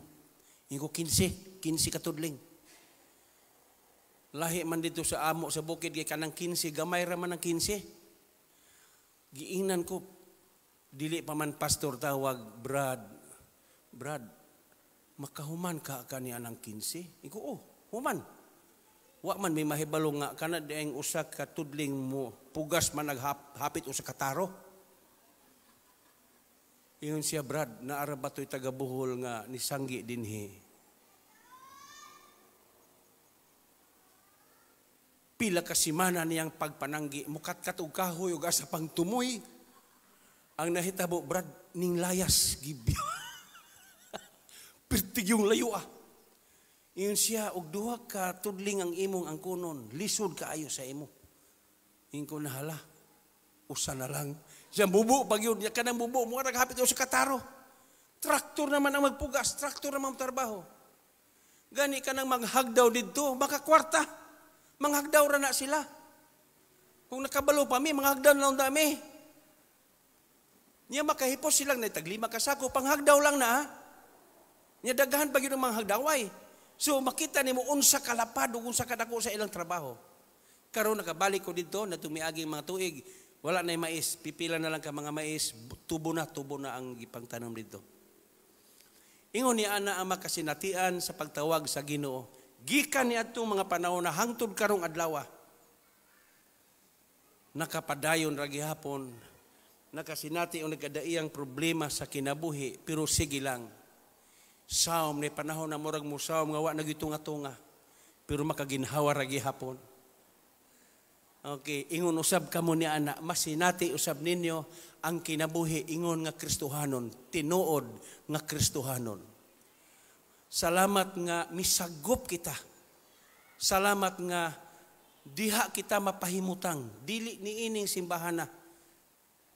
Ingon ko, "15, 15 katudling." Lahi man dito sa amo sa bukid kay kanang 15, gamay ra man ang 15. Giingnan ko, dili pa man pastor tawag, "Brad, Brad, makahuman ka kani anang 15?" Iko, "Oh, human." Wa man may mahibalo nga kana dieng usa ka tudling mo pugas man naghapit usa ka taro. Ingon siya, "Brad, naara ba to'y taga Bohol nga nisanggi dinhi? Pila ka semana niyang pagpananggi, mukatkat og kahoy ug asa pang tumoy. Ang nahitabo, Brad, ning layas gibyo. Pertig yung layo ah." Ingon siya, "Og duha ka tudling ang imong angkonon, lisod kaayo sa imo." Ingon ko, "Nahala, usa na lang." Siya, bubo, pag yun, kanang bubo, mura naghapit sa kataro. Traktor naman ang magpugas, traktor naman ang trabaho. Gani ka nang maghagdaw didto, makakwarta. Manghagdaw ra na sila. Kung nakabalo pa mi, manghagdaw na lang dami. Nya makahipos silang na taglima ka sako, panghagdaw lang na ha. Nya daghan pa gyud ang mga hagdaway. So makita nimo unsa kalapad ug unsa kadako sa ilang trabaho. Karon nakabalik ko didto na tumiaging mga tuig, wala na mais, pipila na lang ka mga mais, tubo na ang gipangtanom didto. Ingon ni ana ang makasinatian sa pagtawag sa Ginoo. Gikan ni adtong mga panahon na hangtod karong adlaw. Nakapadayon ra gihapon, nakasinati og nagkadaiyang problema sa kinabuhi, pero sige lang. Sawom ni panahon na murag musawom nga wa nagitunga-tunga, pero makaginhawa ra gihapon. Okay, ingon usab kamo ni ana, masinati usab ninyo ang kinabuhi ingon nga Kristohanon, tinuod nga Kristohanon. Salamat nga misagop kita. Salamat nga diha kita mapahimutang, dili ni ining simbahan na.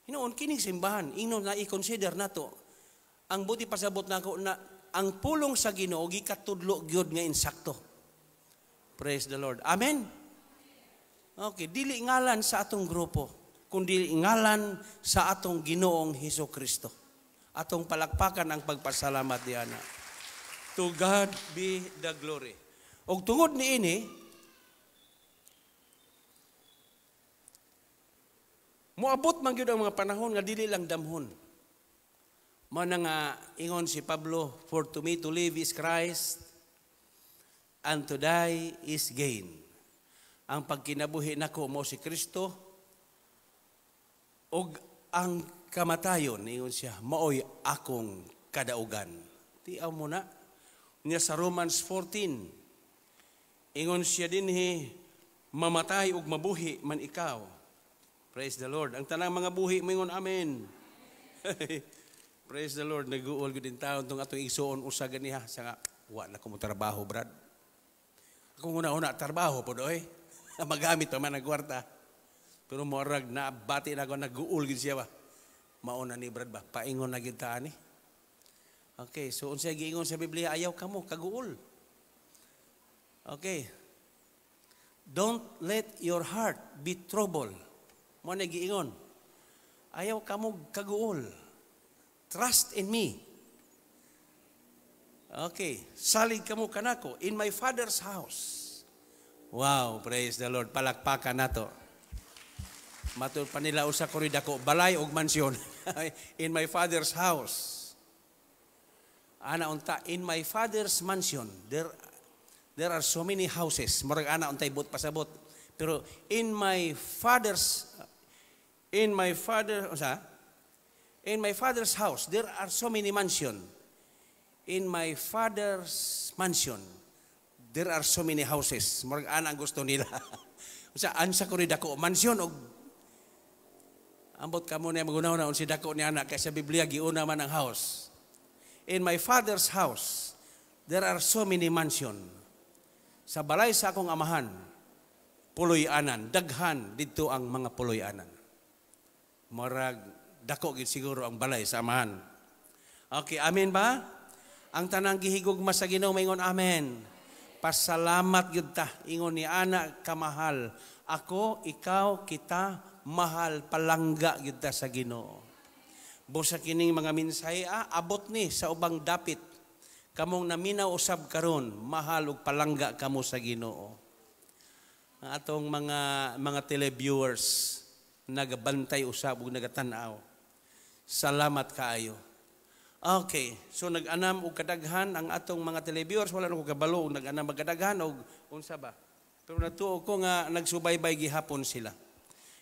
Hinuon kining simbahan, ingon na i-consider nato. Ang buti pasabot nako na ang pulong sa Ginoo gikatudlo gyud nga insakto. Praise the Lord. Amen. Okay, dili ngalan sa atong grupo, kundi ngalan sa atong Ginoong Hesus Kristo. Atong palakpakan ang pagpasalamat diana. To God be the glory. Og tungod niini, moabot man gyud ang mga panahon nga dili lang damhon. Mao na nga ingon si Pablo, for to me to live is Christ and to die is gain. Ang pagkinabuhi nako mo si Kristo ug ang kamatayon, ingon siya, maoy akong kadaugan. Tiaw mo na. Niya sa Romans 14, ingon siya dinhi, mamatay ug mabuhi man ikaw. Praise the Lord. Ang tanang mga buhi moingon amen. Praise the Lord. Nag-uol gud in taon tong atong igsuon usa ganiha sa nga wa na ko mo trabaho, Brad. Ako una-una trabaho pod oy. Magamit pa man ang kwarta. Pero morag na bati na ako, nag-uol gid siya ba. Mauna ni Brad ba, paingon na gid ta ani. Okay, so unsay giingon sa Biblia, ayaw kamo kaguol. Okay. Don't let your heart be troubled. Mo na giingon. Ayaw kamo kaguol. Trust in me. Okay, salig kamo kanako in my Father's house. Wow, praise the Lord. Palakpakan nato. Matud pa nila usa ko rin dako balay og mansyon. In my Father's house. Ana unta, in my Father's mansion, there are so many houses. Murag ana untay but pasabot. Pero in my Father's in my Father unsa? In my Father's house, there are so many mansion. In my Father's mansion, there are so many houses. Murag ana ang gusto nila. Unsa ansa ko rin dako mansion og ambot kamo na magunaw na unsi dako ni ana kay sa Biblia giuna man ang house. In my Father's house, there are so many mansion. Sa balay sa akong amahan, puloy-anan, daghan didto ang mga puloy-anan. Murag dako gid siguro ang balay sa amahan. Okay, amen ba? Ang tanang gihigugma sa Ginoo maingon amen. Pasalamat gyud ta ingon ni ana kamahal. Ako, ikaw, kita mahal palangga gyud ta sa Ginoo. Busa kining mga mensahe abot ni sa ubang dapit. Kamong naminaw usab karon, mahal ug palangga kamo sa Ginoo. Ang atong mga televiewers nagabantay usab ug nagatan-aw. Salamat kaayo. Okay, so nag-anam og kadaghan ang atong mga televiewers, wala na ko kabalo og nag-anam og kadaghan og unsa ba. Pero natuo ko nga nagsubaybay gihapon sila.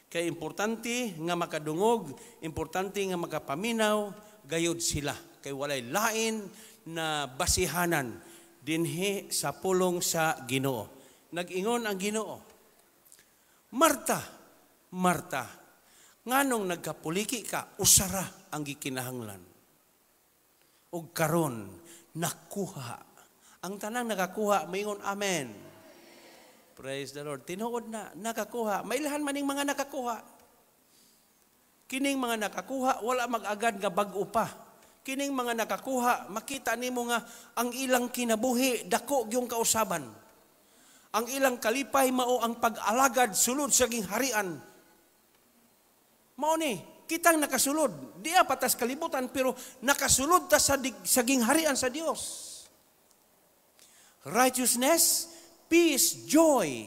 Kay importante nga makadungog, importante nga makapaminaw, gayud sila. Kay walay lain na basihanan dinhi sa pulong sa Ginoo. Nag-ingon ang Ginoo, Marta, Marta, nganong nagkapuliki ka, usara ang gikinahanglan. Og karon nakuha. Ang tanang nakakuha, maingon amen. Praise the Lord. Tinuod na, nakakuha. Mailhan maning mga nakakuha. Kining mga nakakuha, wala mag-agad nga bag-o pa. Kining mga nakakuha, makita nimo nga ang ilang kinabuhi, dako gyung kausaban. Ang ilang kalipay mao ang pag-alagad sulod sa gingharian. Mao ni. Kitang nakasulod. Di pa tas kalibutan, pero nakasulod ta sa gingharian sa Dios. Righteousness, peace, joy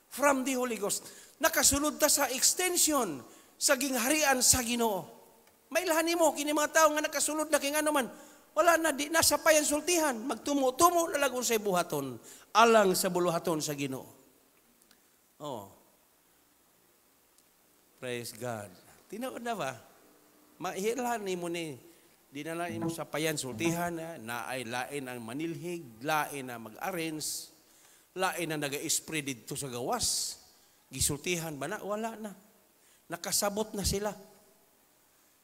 from the Holy Ghost. Nakasulod ta sa extension sa gingharian sa Ginoo. Mailhan nimo kini mga tawo nga nakasulod na kay ngano man wala na, di na sa payan sultihan, magtumo-tumo na lang unsay buhaton alang sa buluhaton sa Ginoo. Oh. Praise God. Tinuod na ba? Mailhan nimo ni, di na lang imo sa payan sultihan na ay lain ang manilhig, lain na mag-arrange, lain na naga-spread didto sa gawas. Gisultihan ba na? Wala na. Nakasabot na sila.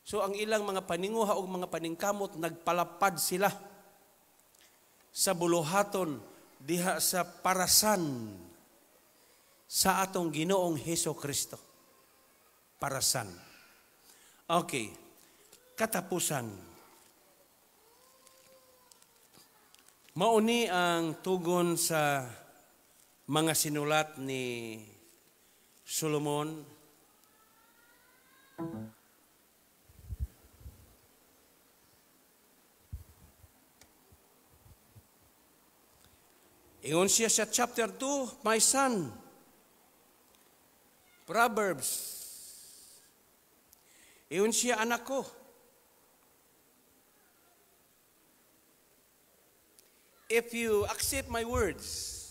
So ang ilang mga paninguha o mga paningkamot, nagpalapad sila sa buluhaton diha sa parasan sa atong Ginoong Heso Kristo. Parasan. Okay. Katapusan. Mauni ang tugon sa mga sinulat ni Solomon. Ingon siya sa chapter 2, my son, Proverbs. Ingon siya, anak ko, if you accept my words,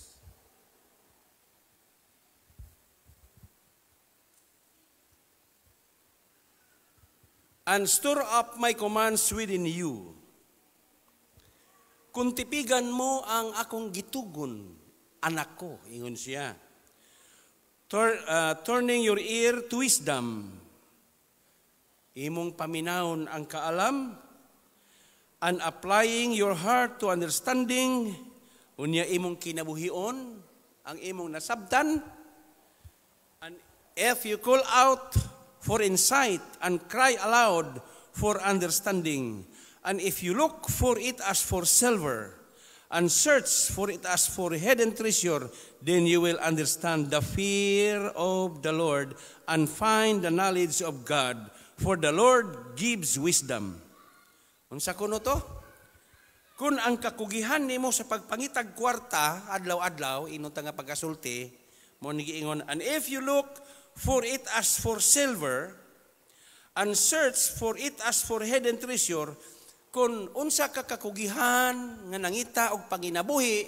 and store up my commands within you, kung tipigan mo ang akong gitugon, anak ko, ingon siya, turning your ear to wisdom, imong paminawon ang kaalam, and applying your heart to understanding, unya imong kinabuhion, ang imong nasabtan, and if you call out for insight and cry aloud for understanding, and if you look for it as for silver, and search for it as for hidden treasure, then you will understand the fear of the Lord and find the knowledge of God, for the Lord gives wisdom. Unsa kuno to? Kung ang kakugihan nimo sa pagpangitag kwarta, adlaw-adlaw, inunta nga pagkasulti, mo ni giingon, and if you look for it as for silver, and search for it as for hidden treasure, kung unsa ka kakugihan nga nangita og panginabuhi,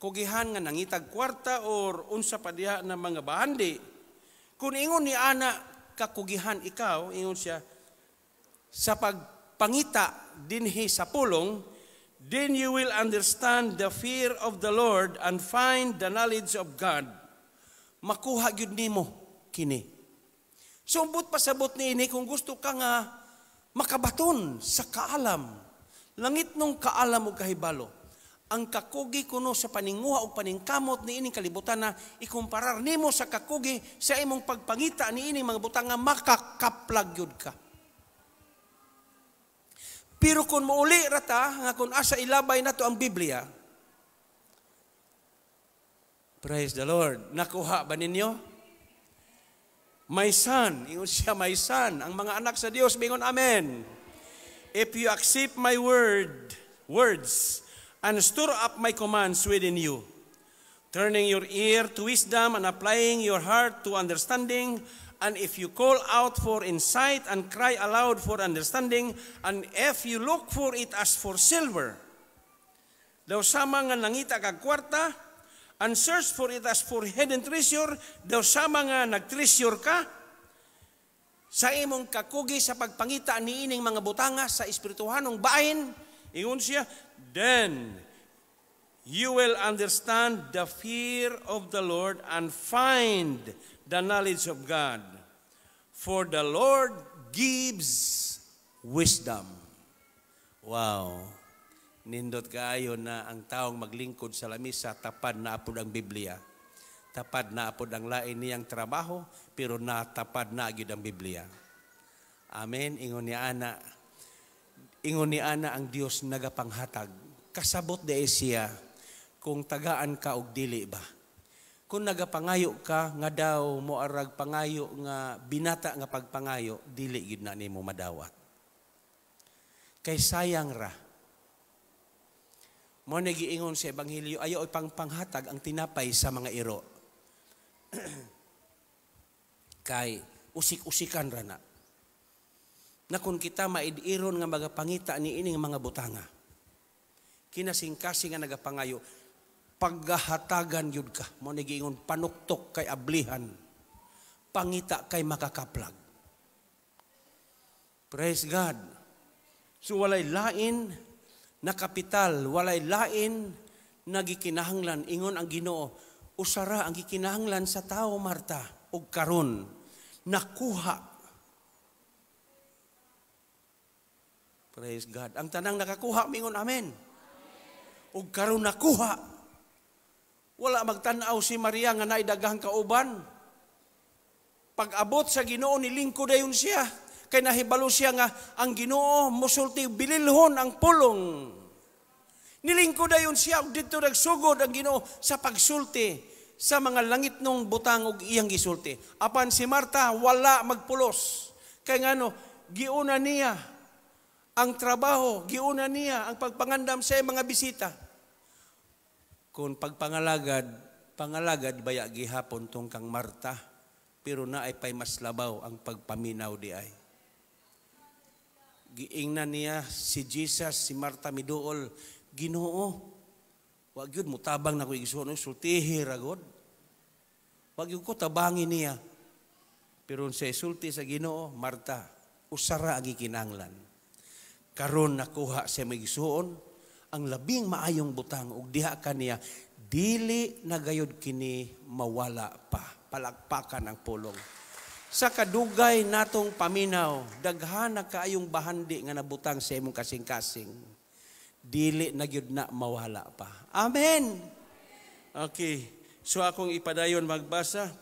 kugihan nga nangitag kwarta or unsa pa diha na mga bahandi, kung ingon ni ana kakugihan ikaw, ingon siya, sa pagpangita dinhi sa pulong, then you will understand the fear of the Lord and find the knowledge of God. Makuha gyud nimo kini. So umbot pasabot niini kung gusto ka nga makabaton sa kaalam, langit nung kaalam ug kahibalo. Ang kakugi kuno sa paninguha o paningkamot niining kalibutan na ikumparar nimo sa kakugi sa imong pagpangita niining mga butang nga makakaplag gyud ka. Pero kung muuli rata nga kung asa ilabay nato ang Biblia, praise the Lord, nakuha ba ninyo? My son, ingon siya, my son, ang mga anak sa Dios, bingon amen. If you accept my words, and store up my commands within you, turning your ear to wisdom and applying your heart to understanding, and if you call out for insight and cry aloud for understanding, and if you look for it as for silver, daw sama nga nangita kag kwarta, and search for it as for hidden treasure, daw sama nga nag-treasure ka, sa imong kakugi sa pagpangita niining mga butanga sa espirituhanong bahin, ingon siya, then you will understand the fear of the Lord and find the knowledge of God. For the Lord gives wisdom. Wow. Nindot kaayo na ang taong maglingkod sa lamisa, tapad na apod ang Biblia. Tapad na apod ang lain niyang trabaho, pero natapad na gyud ang Biblia. Amen. Ingon ni ana, ingon ni ana ang Dios nagapanghatag. Kasabot de siya kung tagaan ka og dili ba. Kung nagapangayo ka nga daw moarag pangayo nga binata nga pagpangayo, dili gyud na nimo madawat. Kay sayang ra. Mo na giingon sa ebanghelyo, ayaw ipangpanghatag ang tinapay sa mga iro. Kay usik-usikan ra na. Na kung kita maid-iron nga magapangita ni ining mga butanga, kinasingkasing nga nagapangayo, paghahatagan yun ka. Mo ni giingon, panuktok kay ablihan, pangita kay makakaplag. Praise God. So walay lain na kapital, walay lain na gikinahanglan. Ingon ang Ginoo, usara ang gikinahanglan sa tao, Marta, og karon nakuha. Praise God. Ang tanang nakakuha, mingon amen. Og karon nakuha. Wala magtan-aw si Maria nga naay daghang kauban. Pag-abot sa Ginoo, nilingkod dayon siya. Kay nahibalo siya nga ang Ginoo mosulti bililhon ang pulong. Nilingkod dayon siya ug didto nagsugod ang Ginoo sa pagsulti sa mga langit nung butang og iyang gisulti. Apan si Marta wala magpulos. Kay ngano, giuna niya ang trabaho, giuna niya ang pagpangandam sa iyang mga bisita. Kung pagpangalagad, pangalagad baya gihapon tong kang Marta, pero naay pay mas labaw ang pagpaminaw di ay. Giingnan niya si Jesus, si Marta miduol, Ginoo, wa gyud mutabang na ko igsuon, sultihi ra gud. Wa gyud ko tabangi niya. Pero sa sulti sa Ginoo, Marta, usara ang gikinahanglan. Karon nakuha sa igsuon ang labing maayong butang ug diha kaniya dili na gayud kini mawala pa. Palakpakan ang pulong. Sa kadugay natong paminaw, daghan na kaayong bahandi nga nabutang sa imong kasing-kasing. Dili na gyud na mawala pa. Amen. Okay. So akong ipadayon magbasa.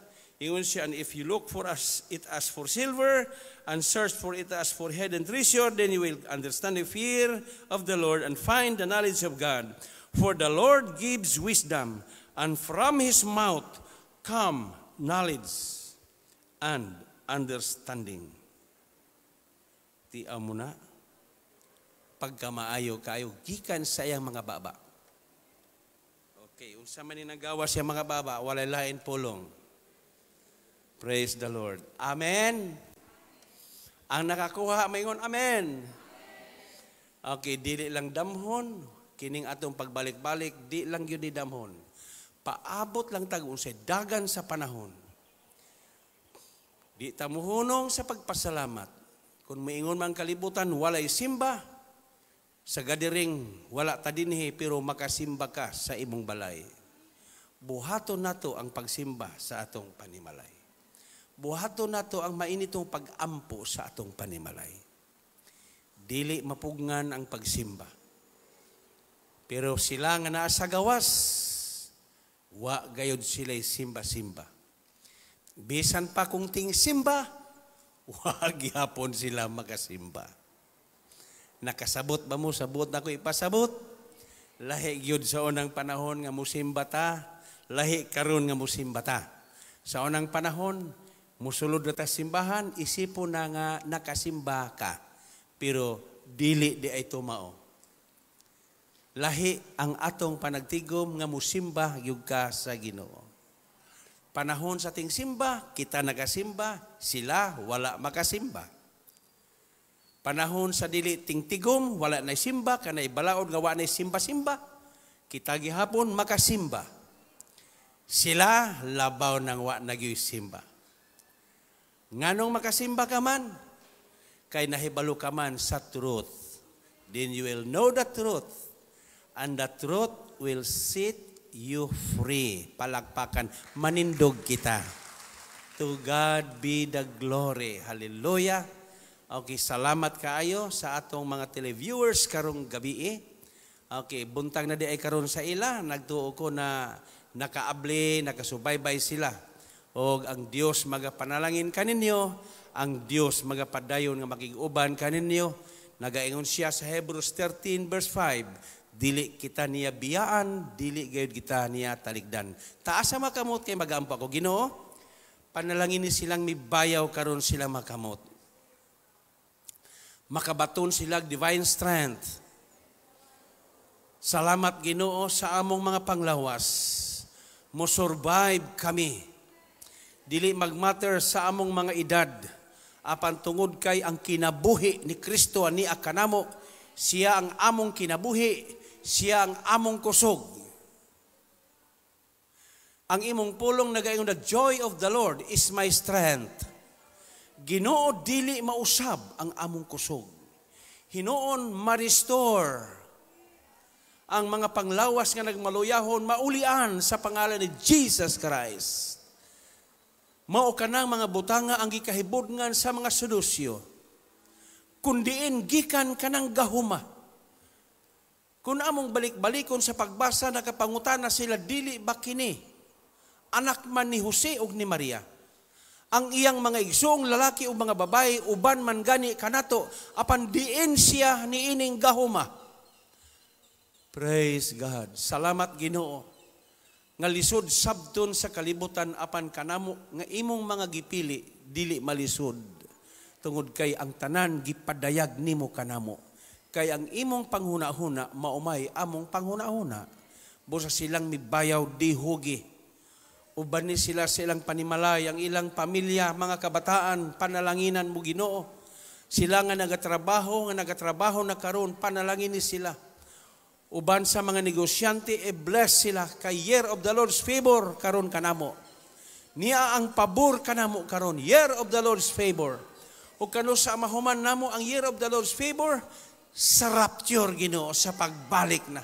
Ingon siya, and if you look for us, it as for silver, and search for it as for hidden treasure, then you will understand the fear of the Lord and find the knowledge of God. For the Lord gives wisdom, and from His mouth come knowledge and understanding. Tiaw mo na, pagkamaayo kayo, gikan sa iyang mga baba. Okay, unsa man ni nagawa siya mga baba, walay lain pulong. Praise the Lord. Amen. Ang nakakuha, maingon, amen. Okay, dili lang damhon, kining atong pagbalik-balik, di lang yun di damhon. Paabot lang tag unsay dagan sa panahon. Di ta muhunong sa pagpasalamat. Kung maingon man kalibutan, walay simba, sa gathering, wala ta dinhi, pero makasimba ka sa imong balay. Buhaton nato ang pagsimba sa atong panimalay. Buhaton nato ang mainitong pag-ampo sa atong panimalay. Dili mapugngan ang pagsimba. Pero sila nga naa sa gawas, wa gayod sila'y simba-simba. Bisan pa kung ting simba, wa gihapon sila makasimba. Nakasabot ba mo? Sabot na ko ipasabot. Lahi gyud sa unang panahon nga musimba ta, lahi karon nga musimba ta. Sa unang panahon, musulod na ta simbahan, isipon na nga nakasimba ka. Pero dili di ay tumao. Lahi ang atong panagtigom nga musimba gyud ka sa Ginoo. Panahon sa ting simba, kita nagasimba, sila wala makasimba. Panahon sa dili tingtigom, wala na simba, kanay balaod nga wa na simba-simba, kita gihapon makasimba. Sila labaw nang wa na gyud simba. Nganong makasimba ka man? Kay nahibalo ka man sa truth. Then you will know the truth, and the truth will set you free. Palakpakan, manindog kita. To God be the glory. Hallelujah. Okay, salamat kaayo sa atong mga televiewers karong gabi. Okay, buntag na di ay karon sa ila, nagtuo ko na nakaabli, nakasubaybay sila. Og ang Dios magapanalangin kaninyo, ang Dios magapadayon nga makig-uban kaninyo. Nagaingon siya sa Hebrews 13 verse 5, Dili kita niya biyaan, dili gayud kita niya talikdan. Taas sa makamot kay magampo ako. Ginoo, panalangin ni silang mibayaw karon sila makamot. Makabaton sila divine strength. Salamat, Ginoo, sa among mga panglawas. Mo survive kami. Dili magmatter sa among mga edad. Apan tungod kay ang kinabuhi ni Kristo ani kanamo, siya ang among kinabuhi, siya ang among kusog. Ang imong pulong nagaingon, "The joy of the Lord is my strength." Ginoo, dili mausab ang among kusog. Hinuon ma-restore ang mga panglawas nga nagmaluyahon, maulian sa pangalan ni Jesus Christ. Mao kanang mga butanga ang gikahibudngan sa mga Saduseo. Kundiin gikan kanang gahuma. Kung among balik-balikon sa pagbasa, nakapangutana sila, "Dili ba kini anak man ni Jose ug ni Maria? Ang iyang mga igsoong lalaki ug mga babae uban man gani kanato, apan diin siya niining gahuma?" Praise God. Salamat, Ginoo, nga lisod sabton sa kalibutan, apan kanamo nga imong mga gipili dili malisod. Tungod kay ang tanan gipadayag nimo kanamo. Kay ang imong panghuna-huna maumay among panghuna-huna. Busa silang mibayaw di hugi. Uban ni sila sa ilang panimalay, ang ilang pamilya, mga kabataan, panalanginan mo, Ginoo. Sila nga nagatrabaho na karon, panalangin ni sila. Uban sa mga negosyante, e-bless sila kay year of the Lord's favor karon kanamo. Niya ang pabor kanamo karon, year of the Lord's favor. O kano sa mahuman namo ang year of the Lord's favor, sa rapture, Ginoo, sa pagbalik na.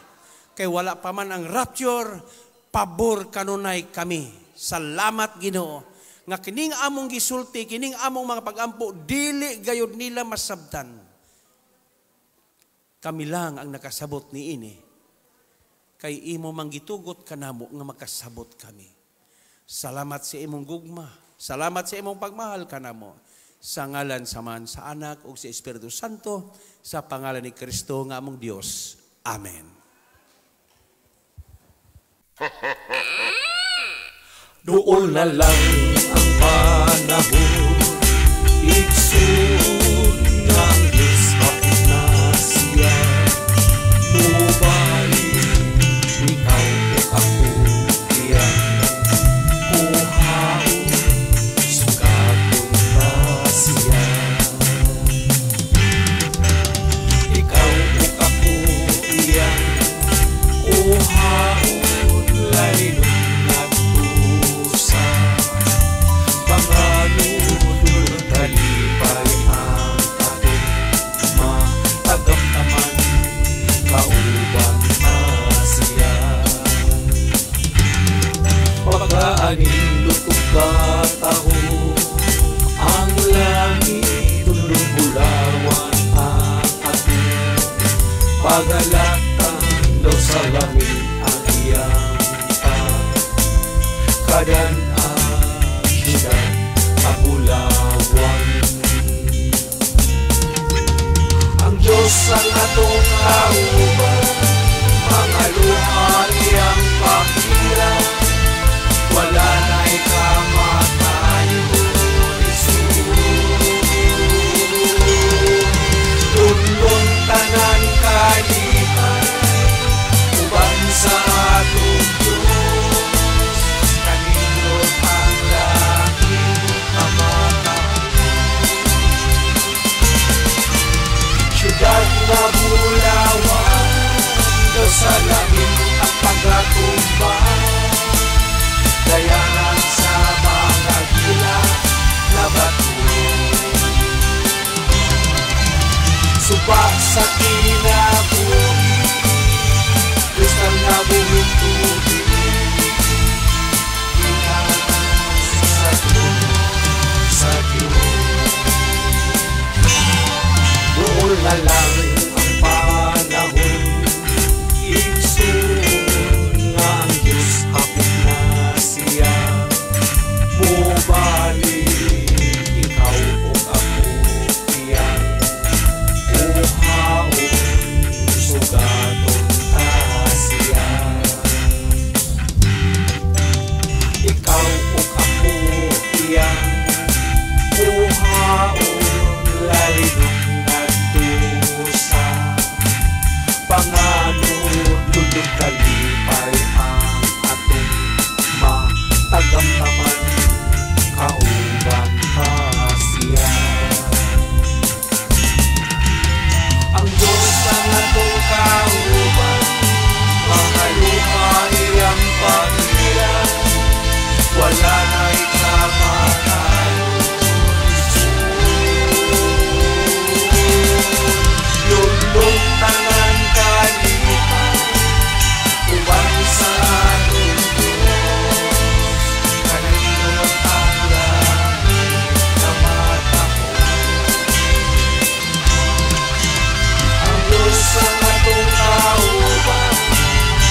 Kay wala pa man ang rapture, pabor kanunay kami. Salamat, Ginoo. Nga kining among gisulti, kining among mga pagampo, dili gayud nila masabtan. Kami lang ang nakasabot ni ini. Kay imo mang gitugot kanamo nga makasabot kami. Salamat sa imong gugma. Salamat sa imong pagmahal kanamo. Sa ngalan sa Amahan, sa Anak ug sa Espiritu Santo, sa pangalan ni Kristo nga among Dios. Amen. Doon na lang ang panahon, igsoon, nga ang Diyos hapit na siya mobalik, ikaw ug ako iyang kuhaon, sugaton ta siya. Ikaw ug ako iyang kuhaon, laynon ngadto sa mga nudlo, kalipay ang atong matagamtaman, kauban ta siya. Pagkaanindot ug kataho ang langit, tulong bulawan ang atong pagalatan, daw sa langit ang iyang kadan-an, syudad kabulawan. Ang Diyos ang atong kauban, mga luha iyang pakira, wala na'y kamatayon, igsoon. Lunlon tanan kalipay, uban sa atong Diyos, kanindot ang langit kamatahon. Syudad nga bulawan, daw sa langit ang pagkatumbang, dayanan sa mga gila na bato. Suba sa kinabuhi, kristal na buhing tubig, gikan sa trono sa Diyos. Doon na lang ang panahon, igsoon, nga ang Diyos hapit na siya mobalik, ikaw ug ako iyang kuhaon, sugaton ta. Kalipay ang atong matagamtaman, kauban pa siya. Ang Diyos ang atong kauban, mga luha iyang pahiran, wala na'y kamatayon. Lulong tanan kalipay, uban sa atong Diyos, kanindot ang langit na matahom. Ang Diyos ang atong kauban,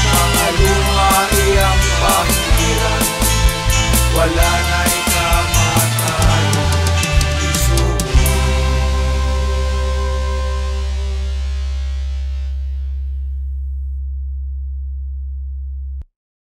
mga luha iyang pahiran, wala